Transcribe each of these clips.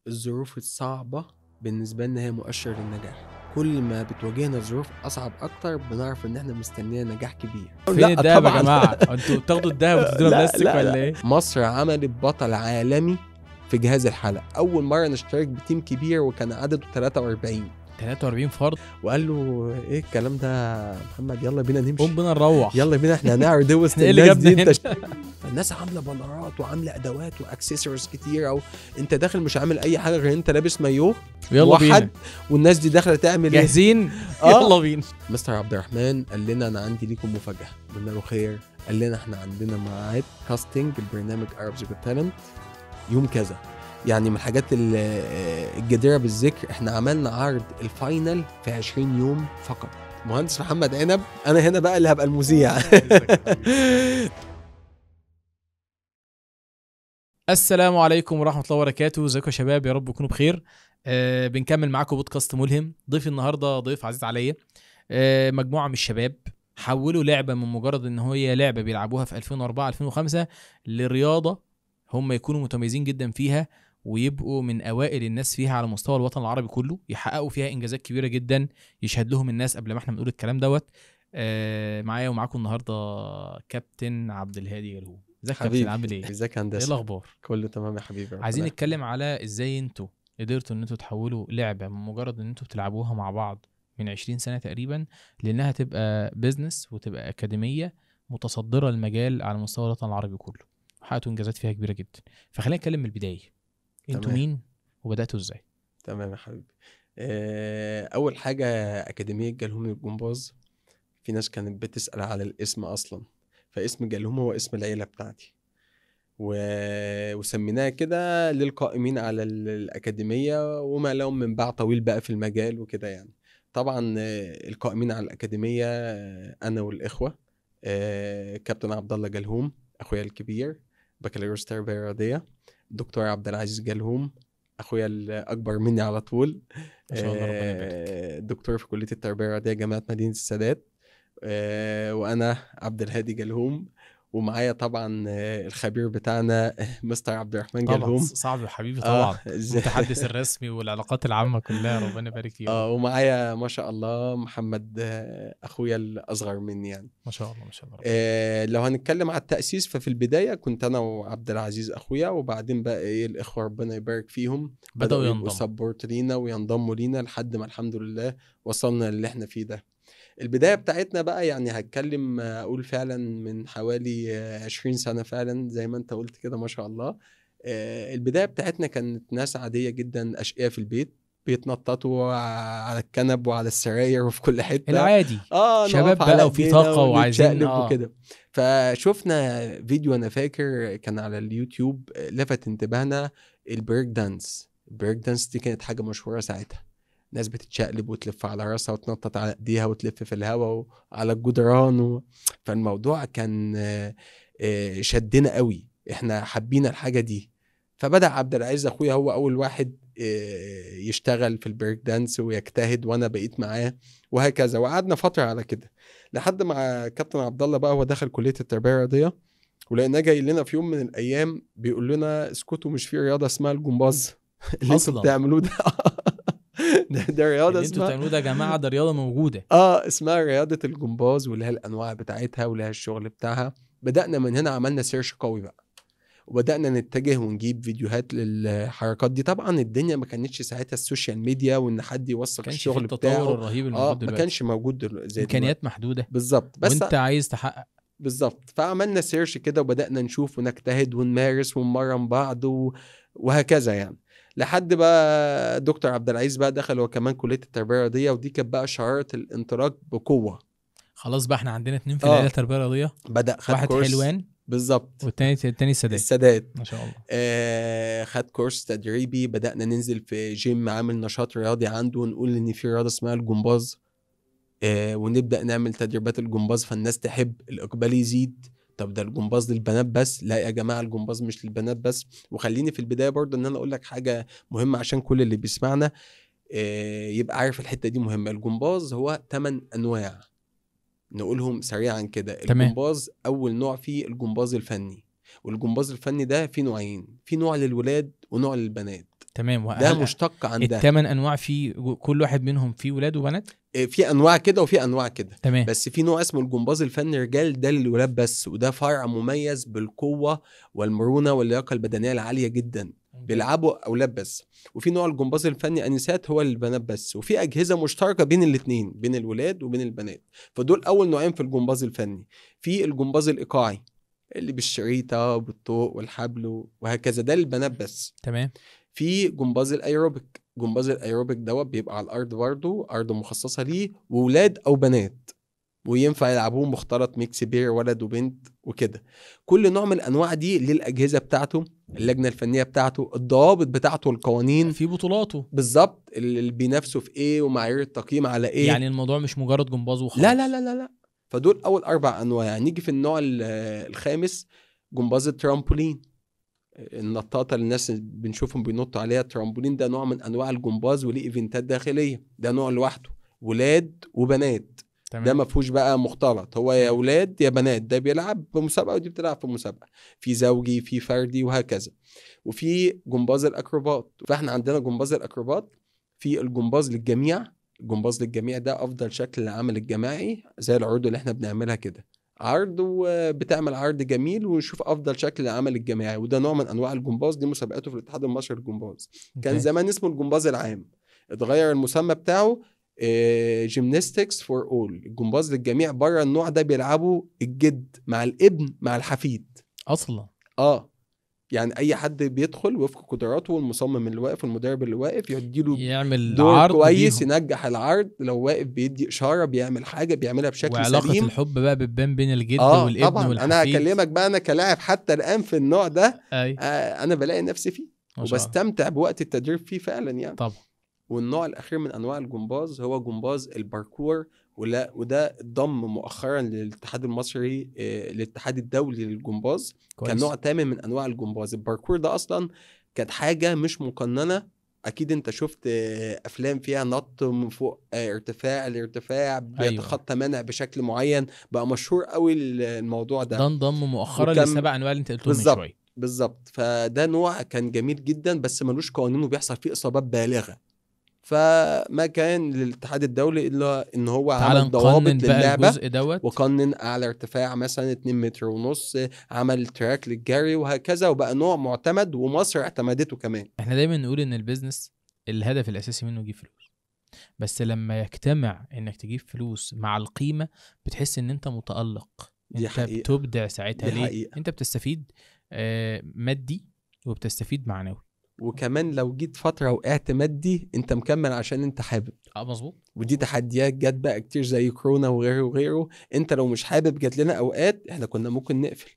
الظروف الصعبة بالنسبة لنا هي مؤشر للنجاح. كل ما بتواجهنا ظروف أصعب أكتر بنعرف إن إحنا مستنيين نجاح كبير. فين الدهب يا جماعة؟ أنتوا بتاخدوا الدهب وتدونا بلاستيك ولا إيه؟ مصر عملت بطل عالمي في جهاز الحلق، أول مرة نشترك ب team كبير وكان عدده 43 فرد. وقال له ايه الكلام ده يا محمد، يلا بينا نمشي، قوم بينا نروح، يلا بينا احنا هنعرض وسط الناس دي. انت الناس عامله بانرات وعامله ادوات واكسسوارز كتير، او انت داخل مش عامل اي حاجة غير انت لابس مايوه يلا بينا، والناس دي داخله تعمل ايه؟ جاهزين يلا بينا. مستر عبد الرحمن قال لنا انا عندي ليكم مفاجاة. قلنا له خير. قال لنا احنا عندنا ميعاد casting البرنامج Arabs Got Talent يوم كذا. يعني من الحاجات الجديرة بالذكر احنا عملنا عرض ال final في 20 يوم فقط. مهندس محمد عنب، انا هنا بقى اللي هبقى المذيع. السلام عليكم ورحمة الله وبركاته. ازيكم يا شباب؟ يا رب تكونوا بخير. بنكمل معاكم بودكاست ملهم. ضيف النهاردة ضيف عزيز عليا، مجموعة من الشباب حولوا لعبة من مجرد ان هي لعبة بيلعبوها في 2004 2005 لرياضة هم يكونوا متميزين جدا فيها ويبقوا من أوائل الناس فيها على مستوى الوطن العربي كله، يحققوا فيها إنجازات كبيرة جدا يشهد لهم الناس قبل ما احنا بنقول الكلام دوت. معايا ومعاكم النهاردة كابتن عبد الهادي جلهوم. ازيك يا كابتن، عامل ايه؟ ازيك يا هندسة؟ ايه الأخبار؟ كله تمام يا حبيبي. عايزين نتكلم على ازاي انتوا قدرتوا ان انتوا تحولوا لعبة من مجرد ان انتوا بتلعبوها مع بعض من 20 سنة تقريبا لأنها تبقى business وتبقى أكاديمية متصدرة المجال على مستوى الوطن العربي كله، حققتوا انجازات فيها كبيرة جدا. فخلينا نتكلم من البداية، انتوا مين وبداتوا ازاي؟ تمام يا حبيبي. اول حاجة اكاديمية جلهوم للجمباز، في ناس كانت بتسال على الاسم اصلا، فاسم جلهوم هو اسم العيلة بتاعتي وسميناها كده للقائمين على الاكاديمية وما لهم من باع طويل بقى في المجال وكده. يعني طبعا القائمين على الاكاديمية انا والاخوة، كابتن عبد الله جلهوم اخويا الكبير بكالوريوس تربية رياضية، دكتور عبد العزيز جلهوم أخويا الأكبر مني على طول، ما شاء الله ربنا يبارك، دكتور في كلية التربية الرياضية جامعة مدينة السادات، وأنا عبد الهادي جلهوم، ومعايا طبعا الخبير بتاعنا مستر عبد الرحمن جلهوم. صعب يا حبيبي طبعا، المتحدث الرسمي والعلاقات العامة كلها، ربنا يبارك فيه. ومعايا ما شاء الله محمد اخويا الاصغر مني يعني. ما شاء الله ما شاء الله. لو هنتكلم على التأسيس ففي البداية كنت انا وعبد العزيز اخويا، وبعدين بقى ايه الاخوة ربنا يبارك فيهم بدأوا ينضموا support لينا وينضموا لينا لحد ما الحمد لله وصلنا للي احنا فيه ده. البداية بتاعتنا بقى يعني هتكلم أقول فعلا من حوالي 20 سنة فعلا زي ما انت قلت كده ما شاء الله. البداية بتاعتنا كانت ناس عادية جدا، أشقياء في البيت، بيتنططوا على الكنب وعلى السراير وفي كل حتة العادي، شباب بقى وفي طاقة وعايزين وكده. فشفنا فيديو أنا فاكر كان على اليوتيوب لفت انتباهنا، ال break dance. ال break dance دي كانت حاجة مشهورة ساعتها، ناس بتتشقلب وتلف على راسها وتنطط على ايديها وتلف في الهواء وعلى الجدران فالموضوع كان شدنا قوي، احنا حبينا الحاجة دي. فبدأ عبد العزيز اخويا هو اول واحد يشتغل في ال break dance ويجتهد، وانا بقيت معاه وهكذا، وقعدنا فترة على كده لحد ما كابتن عبد الله بقى هو دخل كلية التربية الرياضية، ولقيناه جاي لنا في يوم من الايام بيقول لنا اسكتوا، مش في رياضة اسمها الجمباز اللي انتوا بتعملوه ده. ده رياضة اسمها، انتوا بتعملوه ده يا جماعة، ده رياضة موجودة اسمها رياضة الجمباز، ولها الانواع بتاعتها ولها الشغل بتاعها. بدأنا من هنا عملنا search قوي بقى، وبدأنا نتجه ونجيب فيديوهات للحركات دي. طبعا الدنيا ما كانتش ساعتها ال social media وان حد يوثق الشغل بتاعه الرهيب الموجود ما كانش موجود زي امكانيات محدودة بالظبط، بس وانت عايز تحقق بالظبط. فعملنا search كده وبدأنا نشوف ونجتهد ونمارس ونمرن بعض وهكذا يعني، لحد بقى دكتور عبد العزيز بقى دخل هو كمان كلية التربية الرياضية، ودي كانت بقى شرارة الانطلاق بقوة. خلاص بقى احنا عندنا 2 في العيلة التربية الرياضية، بدأ خد واحد كورس حلوان بالظبط، والتاني السادات ما شاء الله. خد كورس تدريبي، بدأنا ننزل في جيم عامل نشاط رياضي عنده، ونقول ان في رياضة اسمها الجمباز، ونبدأ نعمل تدريبات الجمباز، فالناس تحب، الإقبال يزيد. طب ده الجمباز للبنات بس؟ لا يا جماعة الجمباز مش للبنات بس. وخليني في البداية برضو ان انا اقول لك حاجة مهمة عشان كل اللي بيسمعنا يبقى عارف الحتة دي مهمة. الجمباز هو 8 أنواع، نقولهم سريعا كده. الجمباز اول نوع فيه الجمباز الفني، والجمباز الفني ده فيه نوعين، في نوع للولاد ونوع للبنات. تمام. ده مشتق عن ده. الثمان انواع في كل واحد منهم فيه ولاد وبنات؟ في انواع كده وفي انواع كده. تمام. بس في نوع اسمه الجمباز الفني رجال، ده للولاد بس، وده فرع مميز بالقوة والمرونة واللياقه البدنية العالية جدا، بيلعبوا اولاد بس. وفي نوع الجمباز الفني انسات، هو للبنات بس. وفي اجهزة مشتركة بين الاثنين، بين الولاد وبين البنات. فدول اول نوعين في الجمباز الفني. في الجمباز الايقاعي اللي بالشريطه وبالطوق والحبل وهكذا، ده للبنات بس. تمام. في جمباز الايروبيك. جمباز الايروبيك دوت بيبقى على الارض برضه، ارض مخصصة ليه، وولاد او بنات، وينفع يلعبوه مختلط mix pair، ولد وبنت وكده. كل نوع من الانواع دي ليه الاجهزة بتاعته، اللجنة الفنية بتاعته، الضوابط بتاعته، القوانين، في بطولاته بالظبط، اللي بينافسوا في ايه، ومعايير التقييم على ايه. يعني الموضوع مش مجرد جمباز وخلاص. لا لا لا لا لا. فدول اول 4 انواع. نيجي في النوع الخامس، جمباز الترامبولين، النطاطه اللي الناس بنشوفهم بينطوا عليها. الترامبولين ده نوع من انواع الجمباز، وليه event ات داخلية، ده نوع لوحده، ولاد وبنات. تمام. ده ما فيهوش بقى مختلط، هو يا اولاد يا بنات، ده بيلعب بمسابقه ودي بتلعب في مسابقة، في زوجي في فردي وهكذا. وفي جمباز الاكروبات. فاحنا عندنا جمباز الاكروبات، في الجمباز للجميع. الجمباز للجميع ده افضل شكل للعمل الجماعي، زي العروض اللي احنا بنعملها كده، عرض وبتعمل عرض جميل ونشوف افضل شكل للعمل الجماعي، وده نوع من انواع الجمباز. دي مسابقاته في الاتحاد المصري للجمباز. كان زمان اسمه الجمباز العام، اتغير المسمى بتاعه gymnastics for all، الجمباز للجميع. بره النوع ده بيلعبوا الجد مع الابن مع الحفيد اصلا. يعني اي حد بيدخل وفق قدراته، والمصمم اللي واقف والمدرب اللي واقف يديله يعمل دور عرض كويس، بيهم. ينجح العرض. لو واقف بيدي اشارة، بيعمل حاجة، بيعملها بشكل وعلاقة سليم. الحب بقى بتبان بين الجد والابن طبعا. والحفيد. انا هكلمك بقى، انا كلاعب حتى الان في النوع ده انا بلاقي نفسي فيه وبستمتع بوقت التدريب فيه فعلا يعني. طبعا. والنوع الاخير من انواع الجمباز هو جمباز الباركور، وده اتضم مؤخرا للاتحاد المصري، للاتحاد الدولي للجمباز، كنوع تامن من انواع الجمباز. الباركور ده اصلا كانت حاجة مش مقننه، اكيد انت شفت افلام فيها نط من فوق ارتفاع لارتفاع، بيتخطى منع بشكل معين، بقى مشهور قوي الموضوع ده. ده انضم مؤخرا للسبع انواع اللي انت قلتهم من شوية. بالظبط. فده نوع كان جميل جدا، بس ملوش قوانين وبيحصل فيه اصابات بالغة. فما كان للاتحاد الدولي الا ان هو عمل ضوابط للعبة، وقنن اعلى ارتفاع مثلا 2.5 متر، عمل track للجري وهكذا، وبقى نوع معتمد، ومصر اعتمدته كمان. احنا دايما نقول ان ال business الهدف الاساسي منه يجيب فلوس، بس لما يجتمع انك تجيب فلوس مع القيمة بتحس ان انت متالق، انت بتبدع ساعتها. ليه؟ انت بتستفيد مادي وبتستفيد معنوي. وكمان لو جيت فترة وقعت مادي انت مكمل عشان انت حابب. مظبوط. ودي تحديات جت بقى كتير زي كورونا وغيره وغيره. انت لو مش حابب، جت لنا اوقات احنا كنا ممكن نقفل،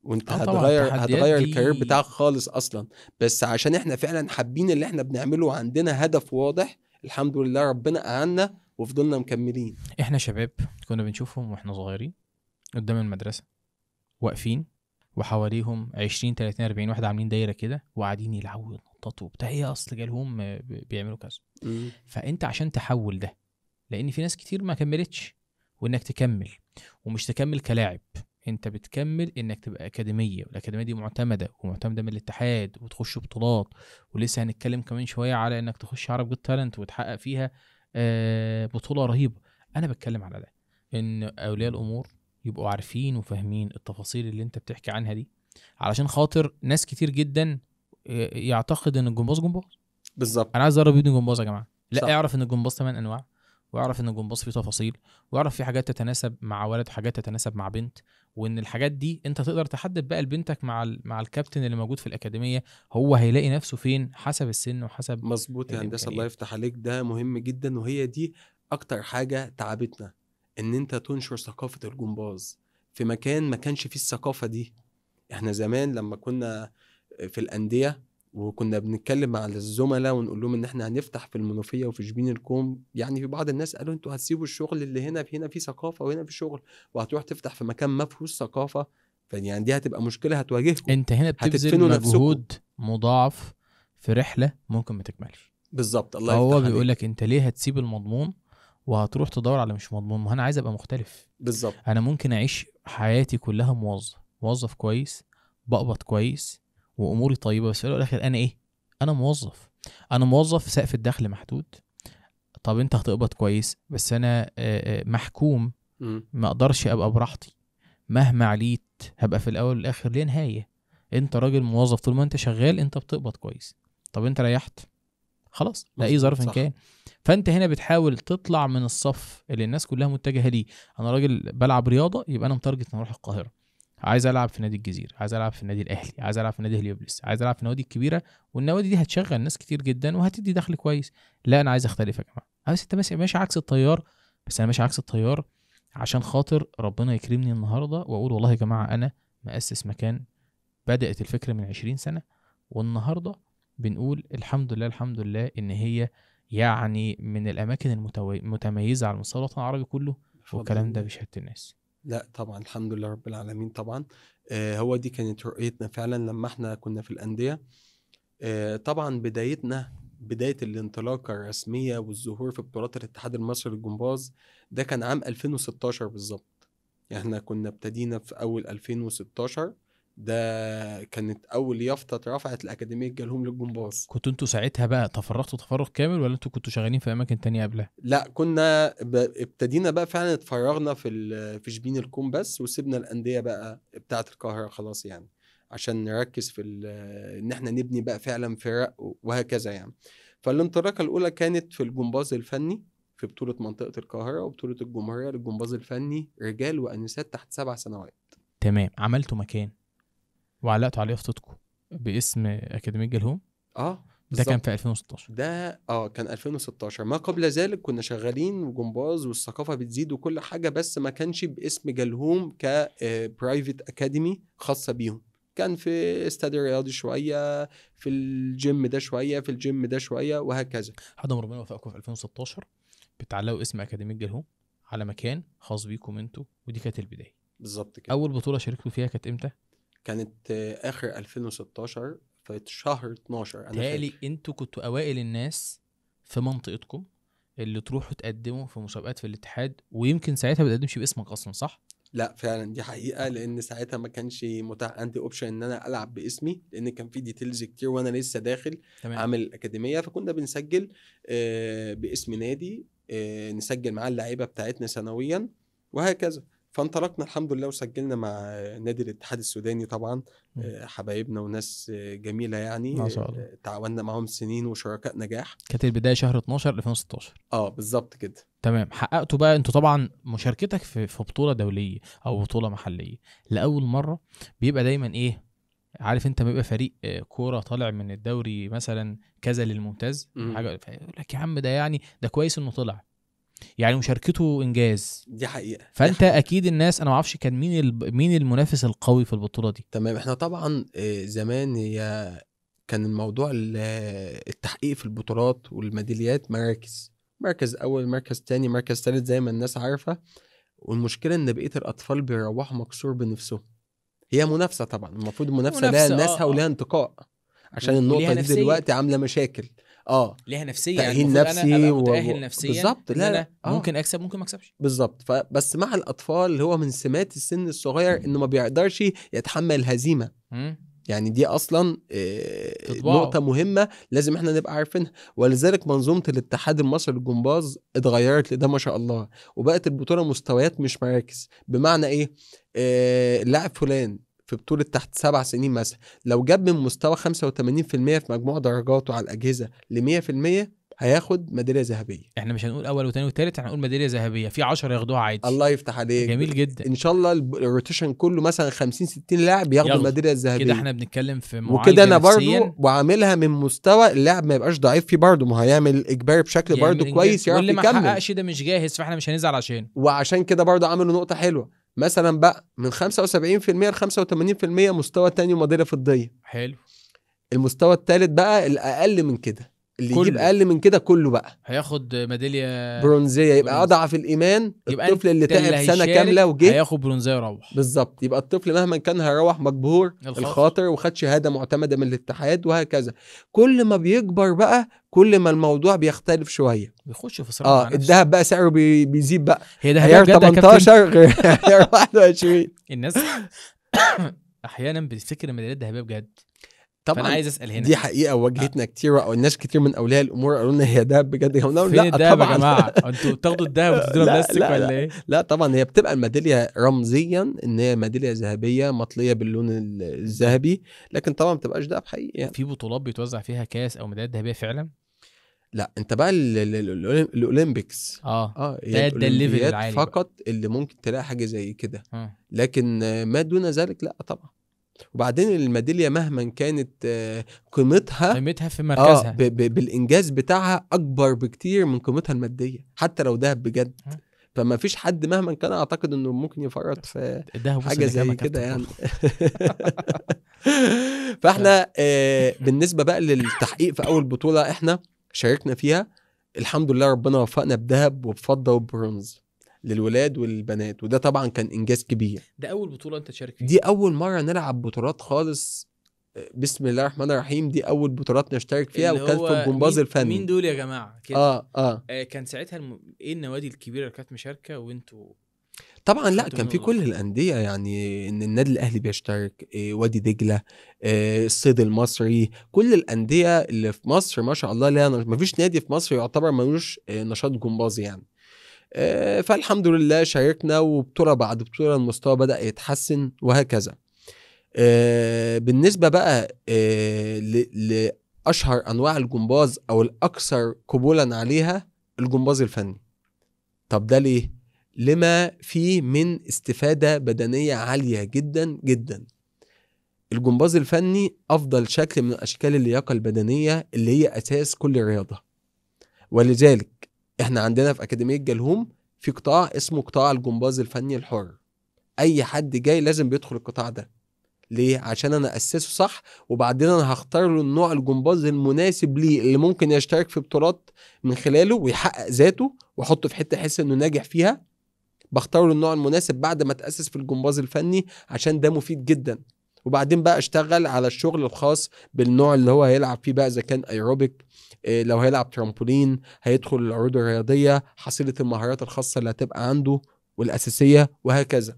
وانت هتغير ال career بتاعك خالص اصلا. بس عشان احنا فعلا حابين اللي احنا بنعمله وعندنا هدف واضح، الحمد لله ربنا اعنا وفضلنا مكملين. احنا شباب كنا بنشوفهم واحنا صغيرين قدام المدرسة واقفين، وحواليهم 20 30 40 واحد عاملين دايرة كده وقاعدين يلعبوا ويتنططوا وبتاع، ايه اصل جالهم بيعملوا كذا. فانت عشان تحول ده، لان في ناس كتير ما كملتش، وانك تكمل، ومش تكمل كلاعب، انت بتكمل انك تبقى اكاديمية، والاكاديميه دي معتمدة ومعتمده من الاتحاد، وتخش بطولات، ولسه هنتكلم كمان شوية على انك تخش Arabs Got Talent وتحقق فيها بطوله رهيبة. انا بتكلم على ده، ان اولياء الامور يبقوا عارفين وفاهمين التفاصيل اللي انت بتحكي عنها دي، علشان خاطر ناس كتير جدا يعتقد ان الجمباز جمباز. بالظبط. انا عايز ادرب ابني جمباز يا جماعة. لا، اعرف ان الجمباز 8 انواع، واعرف ان الجمباز فيه تفاصيل، واعرف فيه حاجات تتناسب مع ولد وحاجات تتناسب مع بنت، وان الحاجات دي انت تقدر تحدد بقى لبنتك مع الكابتن اللي موجود في الاكاديمية، هو هيلاقي نفسه فين حسب السن وحسب. مظبوط يا هندسة، الله يفتح عليك، ده مهم جدا. وهي دي اكتر حاجة تعبتنا، ان انت تنشر ثقافة الجمباز في مكان ما كانش فيه الثقافة دي. احنا زمان لما كنا في الأندية وكنا بنتكلم مع الزملاء ونقول لهم ان احنا هنفتح في المنوفية وفي شبين الكوم، يعني في بعض الناس قالوا انتوا هتسيبوا الشغل اللي هنا، في هنا في ثقافة وهنا في شغل، وهتروح تفتح في مكان ما فيهوش ثقافة، فيعني دي هتبقى مشكلة هتواجهكم. انت هنا بتبذل مجهود مضاعف في رحلة ممكن ما تكملش. بالظبط. الله يفتح عليك. هو بيقول لك انت ليه هتسيب المضمون وهتروح تدور على مش مضمون؟ ما انا عايز ابقى مختلف. بالظبط. انا ممكن اعيش حياتي كلها موظف كويس، بقبض كويس، واموري طيبة، بس في الاخر انا ايه؟ انا موظف. انا موظف سقف الدخل محدود، طب انت هتقبض كويس بس انا محكوم، ما اقدرش ابقى براحتي، مهما عليت هبقى في الاول والاخر ليه نهاية. انت راجل موظف طول ما انت شغال انت بتقبض كويس، طب انت ريحت خلاص لاي ظرف كان. فانت هنا بتحاول تطلع من الصف اللي الناس كلها متجهة ليه. انا راجل بلعب رياضة يبقى انا متارجت ان اروح القاهرة، عايز العب في نادي الجزيرة، عايز العب في النادي الاهلي، عايز العب في نادي هليوبلس، عايز العب في النوادي الكبيرة، والنوادي دي هتشغل ناس كتير جدا وهتدي دخل كويس. لا انا عايز اختلف يا جماعة، عايز انت ماشي عكس التيار، بس انا ماشي عكس التيار عشان خاطر ربنا يكرمني النهارده واقول والله يا جماعة انا مؤسس مكان بدات الفكرة من 20 سنة، والنهارده بنقول الحمد لله الحمد لله ان هي يعني من الاماكن المتميزة على المستوى الوطني العربي كله، والكلام ده بشهادة الناس. لا طبعا الحمد لله رب العالمين. طبعا هو دي كانت رؤيتنا فعلا لما احنا كنا في الاندية. طبعا بدايتنا، بداية الانطلاقة الرسمية والظهور في بطولات الاتحاد المصري للجمباز ده كان عام 2016 بالظبط. يعني احنا كنا ابتدينا في اول 2016، ده كانت اول يافطة اترفعت لاكاديميه جالهم للجمباز. كنتوا انتوا ساعتها بقى تفرغتوا تفرغ كامل ولا انتوا كنتوا شغالين في اماكن تانية قبلها؟ لا كنا ابتدينا بقى فعلا اتفرغنا في شبين الكوم بس، وسيبنا الاندية بقى بتاعه القاهرة خلاص، يعني عشان نركز في ان احنا نبني بقى فعلا فرق وهكذا يعني. فالانطلاقه الاولى كانت في الجمباز الفني في بطوله منطقة القاهرة وبطولة الجمهورية للجمباز الفني رجال وانسات تحت 7 سنوات. تمام. عملتوا مكان وعلقتوا عليه يافطتكم باسم اكاديمية جالهم؟ ده كان في 2016. ده كان 2016. ما قبل ذلك كنا شغالين وجمباز والثقافة بتزيد وكل حاجة، بس ما كانش باسم جالهم ك private academy خاصة بيهم. كان في استاد الرياضي شوية، في الجيم ده شوية، في الجيم ده شوية، وهكذا. لحد ما ربنا وفقكم في 2016 بتعلقوا اسم اكاديمية جالهم على مكان خاص بيكم انتوا، ودي كانت البداية بالظبط كده. اول بطوله شاركتوا فيها كانت امتى؟ كانت اخر 2016 في شهر 12. انا تهيألي انتوا كنتوا اوائل الناس في منطقتكم اللي تروحوا تقدموا في مسابقات في الاتحاد، ويمكن ساعتها ما تقدمش باسمك اصلا، صح؟ لا فعلا دي حقيقة، لان ساعتها ما كانش متاح عندي option ان انا العب باسمي، لان كان في details كتير وانا لسه داخل. تمام. عامل الاكاديمية، فكنا بنسجل باسم نادي، نسجل معاه اللعيبة بتاعتنا سنويا وهكذا. فانطلقنا الحمد لله وسجلنا مع نادي الاتحاد السوداني طبعا، حبايبنا وناس جميلة يعني، ما شاء الله. تعاوننا معاهم سنين وشركاء نجاح. كانت البداية شهر 12 2016. بالظبط كده. تمام. حققتوا بقى انتوا طبعا مشاركتك في بطوله دولية او بطوله محليه لاول مرة، بيبقى دايما ايه، عارف انت بيبقى فريق كورة طالع من الدوري مثلا كذا للممتاز حاجة، يقول لك يا عم ده يعني ده كويس انه طلع، يعني مشاركته انجاز. دي حقيقة. فانت دي حقيقة. اكيد الناس، انا ما اعرفش كان مين المنافس القوي في البطولة دي. تمام. احنا طبعا زمان هي كان الموضوع التحقيق في البطولات والميداليات مراكز، مركز اول، مركز تاني، مركز تالت، زي ما الناس عارفه. والمشكلة ان بقية الاطفال بيروحوا مكسور بنفسهم. هي منافسه طبعا، المفروض المنافسة لها ناسها ولها انتقاء، عشان النقطة دي دلوقتي عامله مشاكل. ليها نفسية، تأهيل يعني نفسي، انا متأهل نفسيا بالظبط. لا, لا ممكن اكسب ممكن ما اكسبش بالظبط. فبس مع الاطفال اللي هو من سمات السن الصغير انه ما بيقدرش يتحمل الهزيمة. يعني دي اصلا نقطة مهمة لازم احنا نبقى عارفينها. ولذلك منظومة الاتحاد المصري للجمباز اتغيرت لده ما شاء الله، وبقت البطولة مستويات مش مراكز. بمعنى ايه؟ اللاعب فلان في بطولة تحت 7 سنين مثلا لو جاب من مستوى 85% في مجموع درجاته على الأجهزة ل 100% هياخد ميدالية ذهبية. احنا مش هنقول أول وتاني وتالت، احنا هنقول ميدالية ذهبية، في 10 ياخدوها عادي. الله يفتح عليك. جميل جدا. إن شاء الله ال rotation كله مثلا 50-60 لاعب ياخدوا الميدالية الذهبية. كده احنا بنتكلم في معالجة وكده أنا برضو وعاملها من مستوى اللاعب ما يبقاش ضعيف فيه برضو، ما هيعمل إجباري بشكل برضو كويس يعرف يكمل. واللي ما حققش ده مش جاهز، فاحنا مش هنزعل عشان. وعشان كده برضو عملوا نقطة حلوة، مثلا بقى من 75% ل 85% مستوى تاني وميدالية فضية. حلو. المستوى الثالث بقى الأقل من كده، اللي يجيب أقل من كده كله بقى هياخد ميدالية برونزية. يبقى أضعف الإيمان الطفل اللي تعب سنة كاملة وجه هياخد برونزية يروح. بالظبط. يبقى الطفل مهما كان هيروح مجبور الخاطر وخد شهادة معتمدة من الاتحاد وهكذا. كل ما بيكبر بقى كل ما الموضوع بيختلف شوية، بيخش في صراع مع نفسه. الذهب بقى سعره بيزيد بقى. هي ده عيار 18 غير عيار 21. الناس احيانا بتفتكر الميداليات الذهبية بجد. طبعا. فانا عايز اسال هنا، دي حقيقة واجهتنا كتير، او الناس كتير من اولياء الامور قالوا لنا هي دهب بجد؟ فين الدهب يا جماعة؟ انتوا بتاخدوا الدهب وتدونا بلاستيك ولا ايه؟ لا طبعا هي بتبقى الميداليه رمزيا ان هي ميدالية ذهبية مطليه باللون الذهبي، لكن طبعا ما بتبقاش دهب حقيقي يعني. في بطولات بيتوزع فيها كاس او ميداليات ذهبية فعلا؟ لا انت بقى ال Olympics ده ال level العالي فقط اللي ممكن تلاقي حاجة زي كده، لكن ما دون ذلك لا طبعا. وبعدين الميداليه مهما كانت قيمتها في مركزها بالانجاز بتاعها اكبر بكتير من قيمتها المادية حتى لو دهب بجد. فما فيش حد مهما كان اعتقد انه ممكن يفرط في حاجة زي كده يعني. فاحنا بالنسبة بقى للتحقيق في اول بطوله احنا شاركنا فيها، الحمد لله ربنا وفقنا بذهب وبفضه وبرونز للولاد والبنات، وده طبعا كان انجاز كبير. ده اول بطوله انت تشارك فيها؟ دي اول مرة نلعب بطولات خالص، بسم الله الرحمن الرحيم، دي اول بطولات نشترك فيها، وكانت في الجمباز الفني. مين دول يا جماعة كده؟ كان ساعتها ايه النوادي الكبيرة اللي كانت مشاركة وانتوا؟ طبعا لا كان في كل الاندية يعني، ان النادي الاهلي بيشترك، وادي دجله، الصيد المصري، كل الاندية اللي في مصر ما شاء الله لها، ما فيش نادي في مصر يعتبر ملوش نشاط جمبازي يعني. فالحمد لله شاركنا، وبطولة بعد بطوله المستوى بدا يتحسن وهكذا. بالنسبة بقى لاشهر انواع الجمباز او الاكثر قبولا عليها، الجمباز الفني. طب ده ليه؟ لما فيه من استفادة بدنية عالية جدا جدا. الجمباز الفني أفضل شكل من أشكال اللياقة البدنية اللي هي أساس كل رياضة، ولذلك إحنا عندنا في أكاديمية جلهوم في قطاع اسمه قطاع الجمباز الفني الحر. أي حد جاي لازم بيدخل القطاع ده. ليه؟ عشان أنا أسسه صح، وبعدين أنا هختار له النوع الجمباز المناسب ليه اللي ممكن يشترك في بطولات من خلاله ويحقق ذاته، وأحطه في حتة يحس إنه ناجح فيها. بختار له النوع المناسب بعد ما تأسس في الجمباز الفني عشان ده مفيد جدا. وبعدين بقى اشتغل على الشغل الخاص بالنوع اللي هو هيلعب فيه بقى، اذا كان ايروبيك، لو هيلعب ترامبولين، هيدخل العروض الرياضية، حصيلة المهارات الخاصة اللي هتبقى عنده والأساسية وهكذا.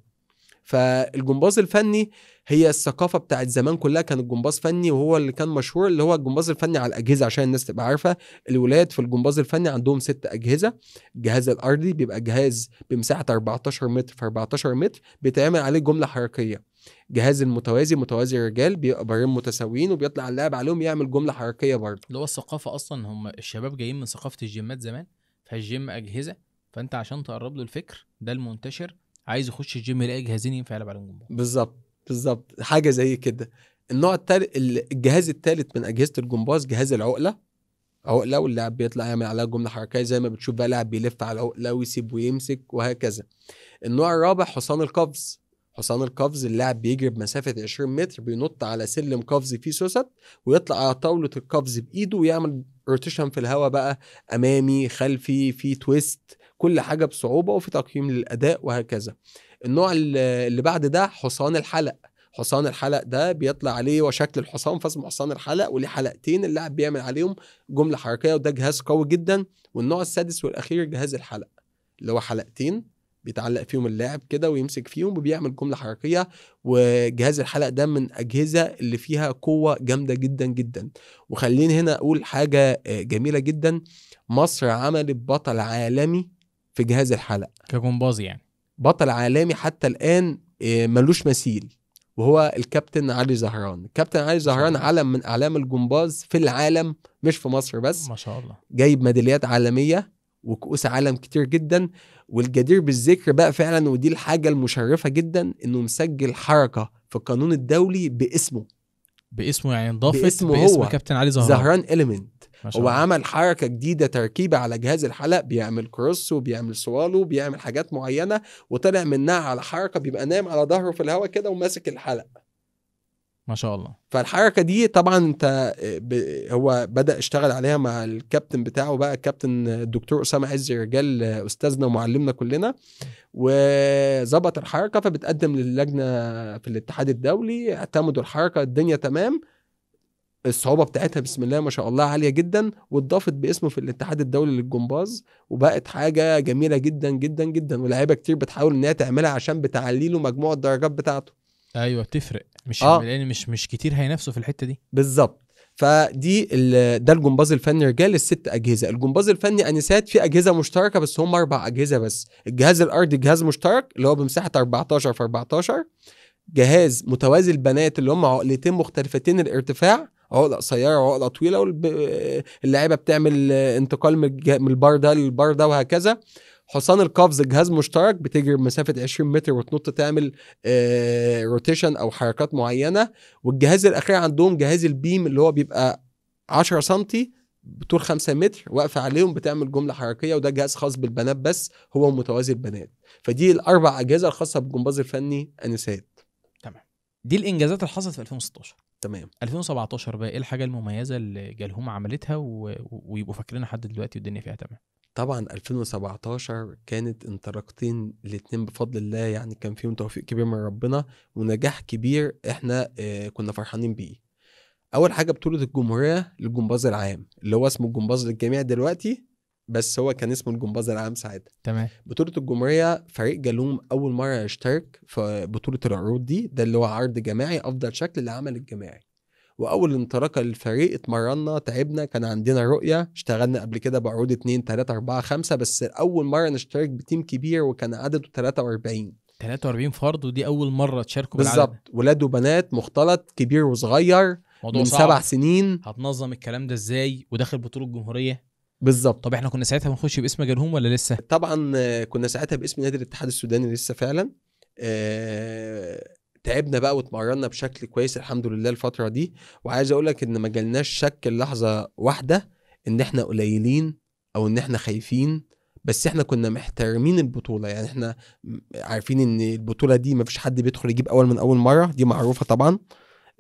فالجمباز الفني هي الثقافة بتاعت زمان كلها كان الجمباز فني، وهو اللي كان مشهور اللي هو الجمباز الفني على الأجهزة. عشان الناس تبقى عارفة، الولاد في الجمباز الفني عندهم 6 أجهزة. الجهاز الأرضي بيبقى جهاز بمساحة 14 متر في 14 متر بيتعمل عليه جملة حركية. جهاز المتوازي، متوازي الرجال، بيبقى بارين متساويين وبيطلع اللاعب عليهم يعمل جملة حركية برضه. اللي هو الثقافة أصلا، هم الشباب جايين من ثقافة الجيمات زمان، فالجيم أجهزة، فأنت عشان تقرب له الفكر ده المنتشر، عايز يخش الجيم يلاقي جهازين ينفع يلعب عليهم جمباز. بالظبط بالظبط، حاجة زي كده. النوع الثالث، الجهاز الثالث من اجهزة الجمباز، جهاز العقلة. عقله واللاعب بيطلع يعمل عليها جملة حركية زي ما بتشوف بقى لاعب بيلف على العقلة ويسيب ويمسك وهكذا. النوع الرابع حصان القفز. حصان القفز اللاعب بيجري بمسافه 20 متر، بينط على سلم قفز فيه سوست ويطلع على طاولة القفز بايده ويعمل rotation في الهواء بقى، امامي خلفي، في twist، كل حاجة بصعوبة، وفي تقييم للاداء وهكذا. النوع اللي بعد ده حصان الحلق. حصان الحلق ده بيطلع عليه وشكل الحصان فاسمه حصان الحلق، وليه حلقتين اللاعب بيعمل عليهم جملة حركية، وده جهاز قوي جدا. والنوع السادس والأخير جهاز الحلق، اللي هو حلقتين بيتعلق فيهم اللاعب كده ويمسك فيهم وبيعمل جملة حركية. وجهاز الحلق ده من أجهزة اللي فيها قوة جامدة جدا جدا. وخليني هنا أقول حاجة جميلة جدا، مصر عملت بطل عالمي في جهاز الحلق كجمباز يعني، بطل عالمي حتى الآن ملوش مثيل، وهو الكابتن علي زهران. الكابتن علي زهران علم من أعلام الجمباز في العالم، مش في مصر بس، ما شاء الله، جايب ميداليات عالمية وكؤوس عالم كتير جدا. والجدير بالذكر بقى فعلا، ودي الحاجة المشرفة جدا، انه مسجل حركة في القانون الدولي باسمه. باسمه يعني انضافت باسمه هو كابتن علي زهران، زهران element. هو عمل حركة جديدة، تركيبة على جهاز الحلق، بيعمل cross وبيعمل swallow، بيعمل حاجات معينة، وطلع منها على حركة بيبقى نايم على ظهره في الهواء كده وماسك الحلق، ما شاء الله. فالحركة دي طبعا انت هو بدأ اشتغل عليها مع الكابتن بتاعه بقى، الكابتن الدكتور أسامة عز رجال، أستاذنا ومعلمنا كلنا، وظبط الحركة، فبتقدم للجنة في الاتحاد الدولي، اعتمدوا الحركة، الدنيا تمام. الصعوبة بتاعتها بسم الله ما شاء الله عالية جدا، واتضافت باسمه في الاتحاد الدولي للجمباز، وبقت حاجة جميلة جدا جدا جدا، ولاعيبة كتير بتحاول انها تعملها عشان بتعلي له مجموع الدرجات بتاعته. ايوه بتفرق، مش لان مش كتير هينافسوا في الحتة دي. بالظبط. فدي ده الجمباز الفني رجال، الست اجهزة. الجمباز الفني انسات في اجهزة مشتركة بس هم 4 اجهزة بس. الجهاز الارضي جهاز مشترك اللي هو بمساحة 14 في 14، جهاز متوازي البنات اللي هم عقلتين مختلفتين الارتفاع، عقله قصيرة وعقله طويلة، واللاعيبه بتعمل انتقال من البار ده للبار ده وهكذا. حصان القفز جهاز مشترك بتجري بمسافه 20 متر وتنط تعمل rotation او حركات معينة. والجهاز الاخير عندهم جهاز ال beam اللي هو بيبقى 10 سنتي بطول 5 متر واقفة عليهم بتعمل جملة حركية، وده جهاز خاص بالبنات بس، هو متوازي البنات. فدي الاربع اجهزة الخاصة بالجمباز الفني انسات. تمام، دي الانجازات اللي حصلت في 2016. تمام. 2017 بقى ايه الحاجة المميزة اللي جالهم عملتها ويبقوا فاكرينها لحد دلوقتي والدنيا فيها تمام؟ طبعا 2017 كانت انطلاقتين الاثنين بفضل الله، يعني كان فيهم توفيق كبير من ربنا ونجاح كبير احنا كنا فرحانين بيه. اول حاجة بطوله الجمهورية للجمباز العام، اللي هو اسمه الجمباز للجميع دلوقتي، بس هو كان اسمه الجمباز العام ساعتها. تمام. بطوله الجمهورية فريق جالوم اول مرة يشترك في بطوله العروض دي، ده اللي هو عرض جماعي افضل شكل للعمل الجماعي. واول انطلاقة للفريق اتمرنا تعبنا، كان عندنا رؤية، اشتغلنا قبل كده بعروض 2 3 4 5، بس اول مرة نشترك ب team كبير وكان عدده 43 فرد، ودي اول مرة تشاركوا بالعدد. بالظبط، ولاد وبنات مختلط، كبير وصغير، من 7 سنين. هتنظم الكلام ده ازاي وداخل بطوله الجمهورية؟ بالظبط. طب احنا كنا ساعتها بنخش باسم جالهم ولا لسه؟ طبعا كنا ساعتها باسم نادي الاتحاد السوداني لسه فعلا. تعبنا بقى واتمرنا بشكل كويس الحمد لله الفترة دي. وعايز اقولك ان ما جالناش شك لحظة واحدة ان احنا قليلين او ان احنا خايفين، بس احنا كنا محترمين البطولة. يعني احنا عارفين ان البطولة دي ما فيش حد بيدخل يجيب اول من اول مرة، دي معروفة طبعا.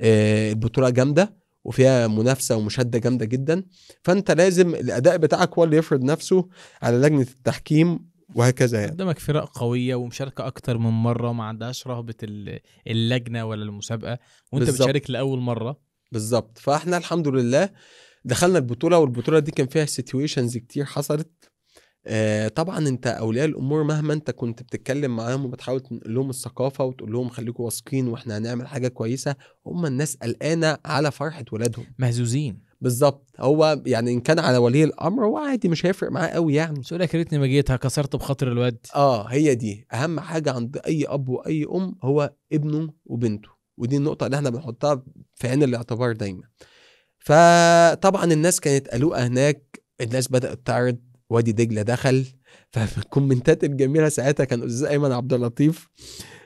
البطولة جامدة وفيها منافسة ومشادة جامدة جدا، فانت لازم الاداء بتاعك هو اللي يفرض نفسه على لجنة التحكيم وهكذا. يعني قدامك فرق قوية ومشاركة أكتر من مرة، ما عندهاش رهبة اللجنة ولا المسابقة، وانت بالزبط. بتشارك لأول مرة. بالظبط. فاحنا الحمد لله دخلنا البطولة، والبطولة دي كان فيها situations كتير حصلت. طبعا انت اولياء الامور مهما انت كنت بتتكلم معاهم وبتحاول تنقل لهم الثقافة وتقول لهم خليكم واثقين واحنا هنعمل حاجة كويسة، هم الناس قلقانة على فرحة ولادهم، مهزوزين. بالظبط. هو يعني ان كان على ولي الامر هو عادي مش هيفرق معاه قوي يعني، بس يقول لك يا ريتني ما جيت، كسرت بخاطر الواد. هي دي اهم حاجة عند اي اب واي ام، هو ابنه وبنته، ودي النقطة اللي احنا بنحطها في عين الاعتبار دايما. فطبعا الناس كانت قلقه هناك، الناس بدات تعرض، وادي دجله دخل. ففي الكومنتات الجميلة ساعتها كان استاذ ايمن عبد اللطيف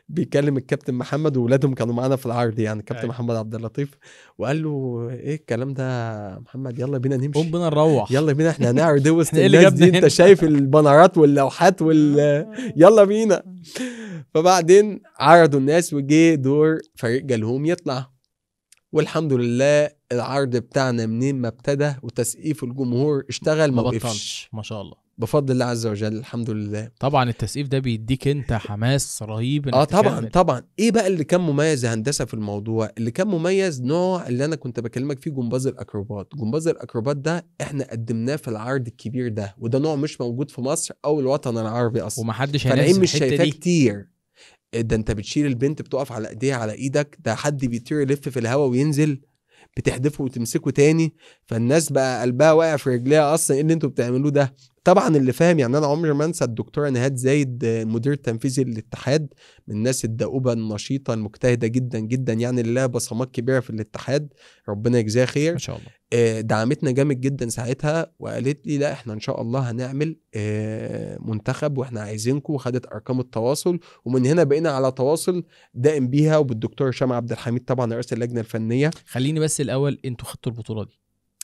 بيكلم الكابتن محمد، وولادهم كانوا معانا في العرض يعني، الكابتن محمد عبد اللطيف، وقال له ايه الكلام ده يا محمد، يلا بينا نمشي، قوم بينا نروح، يلا بينا احنا هنعرض وسط الناس دي، انت شايف البنرات واللوحات يلا بينا. فبعدين عرضوا الناس وجه دور فريق جالهم يطلع، والحمد لله العرض بتاعنا منين ما ابتدى وتسقيف الجمهور اشتغل ما وقفش، ما شاء الله بفضل الله عز وجل الحمد لله. طبعا التسقيف ده بيديك انت حماس رهيب. طبعا طبعا. ايه بقى اللي كان مميز يا هندسة في الموضوع؟ اللي كان مميز نوع اللي انا كنت بكلمك فيه، جمباز الاكروبات. جمباز الاكروبات ده احنا قدمناه في العرض الكبير ده، وده نوع مش موجود في مصر او الوطن العربي اصلا، ومحدش هينافس مش شايفاه كتير. ده انت بتشيل البنت بتقف على ايديها على ايدك، ده حد بيطير يلف في الهواء وينزل، بتحدفه وتمسكه تاني. فالناس بقى قلبها واقع في رجليها اصلا، ايه اللي انتوا بتعملوه ده؟ طبعا اللي فاهم يعني، انا عمري ما انسى الدكتورة نهاد زايد مدير التنفيذي للاتحاد، من الناس الدؤوبه النشيطه المجتهده جدا جدا يعني، اللي لها بصمات كبيرة في الاتحاد، ربنا يجزاها خير ما شاء الله. دعمتنا جامد جدا ساعتها، وقالت لي لا احنا ان شاء الله هنعمل منتخب واحنا عايزينكم، وخدت ارقام التواصل، ومن هنا بقينا على تواصل دائم بيها وبالدكتور هشام عبد الحميد طبعا رئيس اللجنة الفنية. خليني بس الاول، انتوا خدتوا البطولة دي؟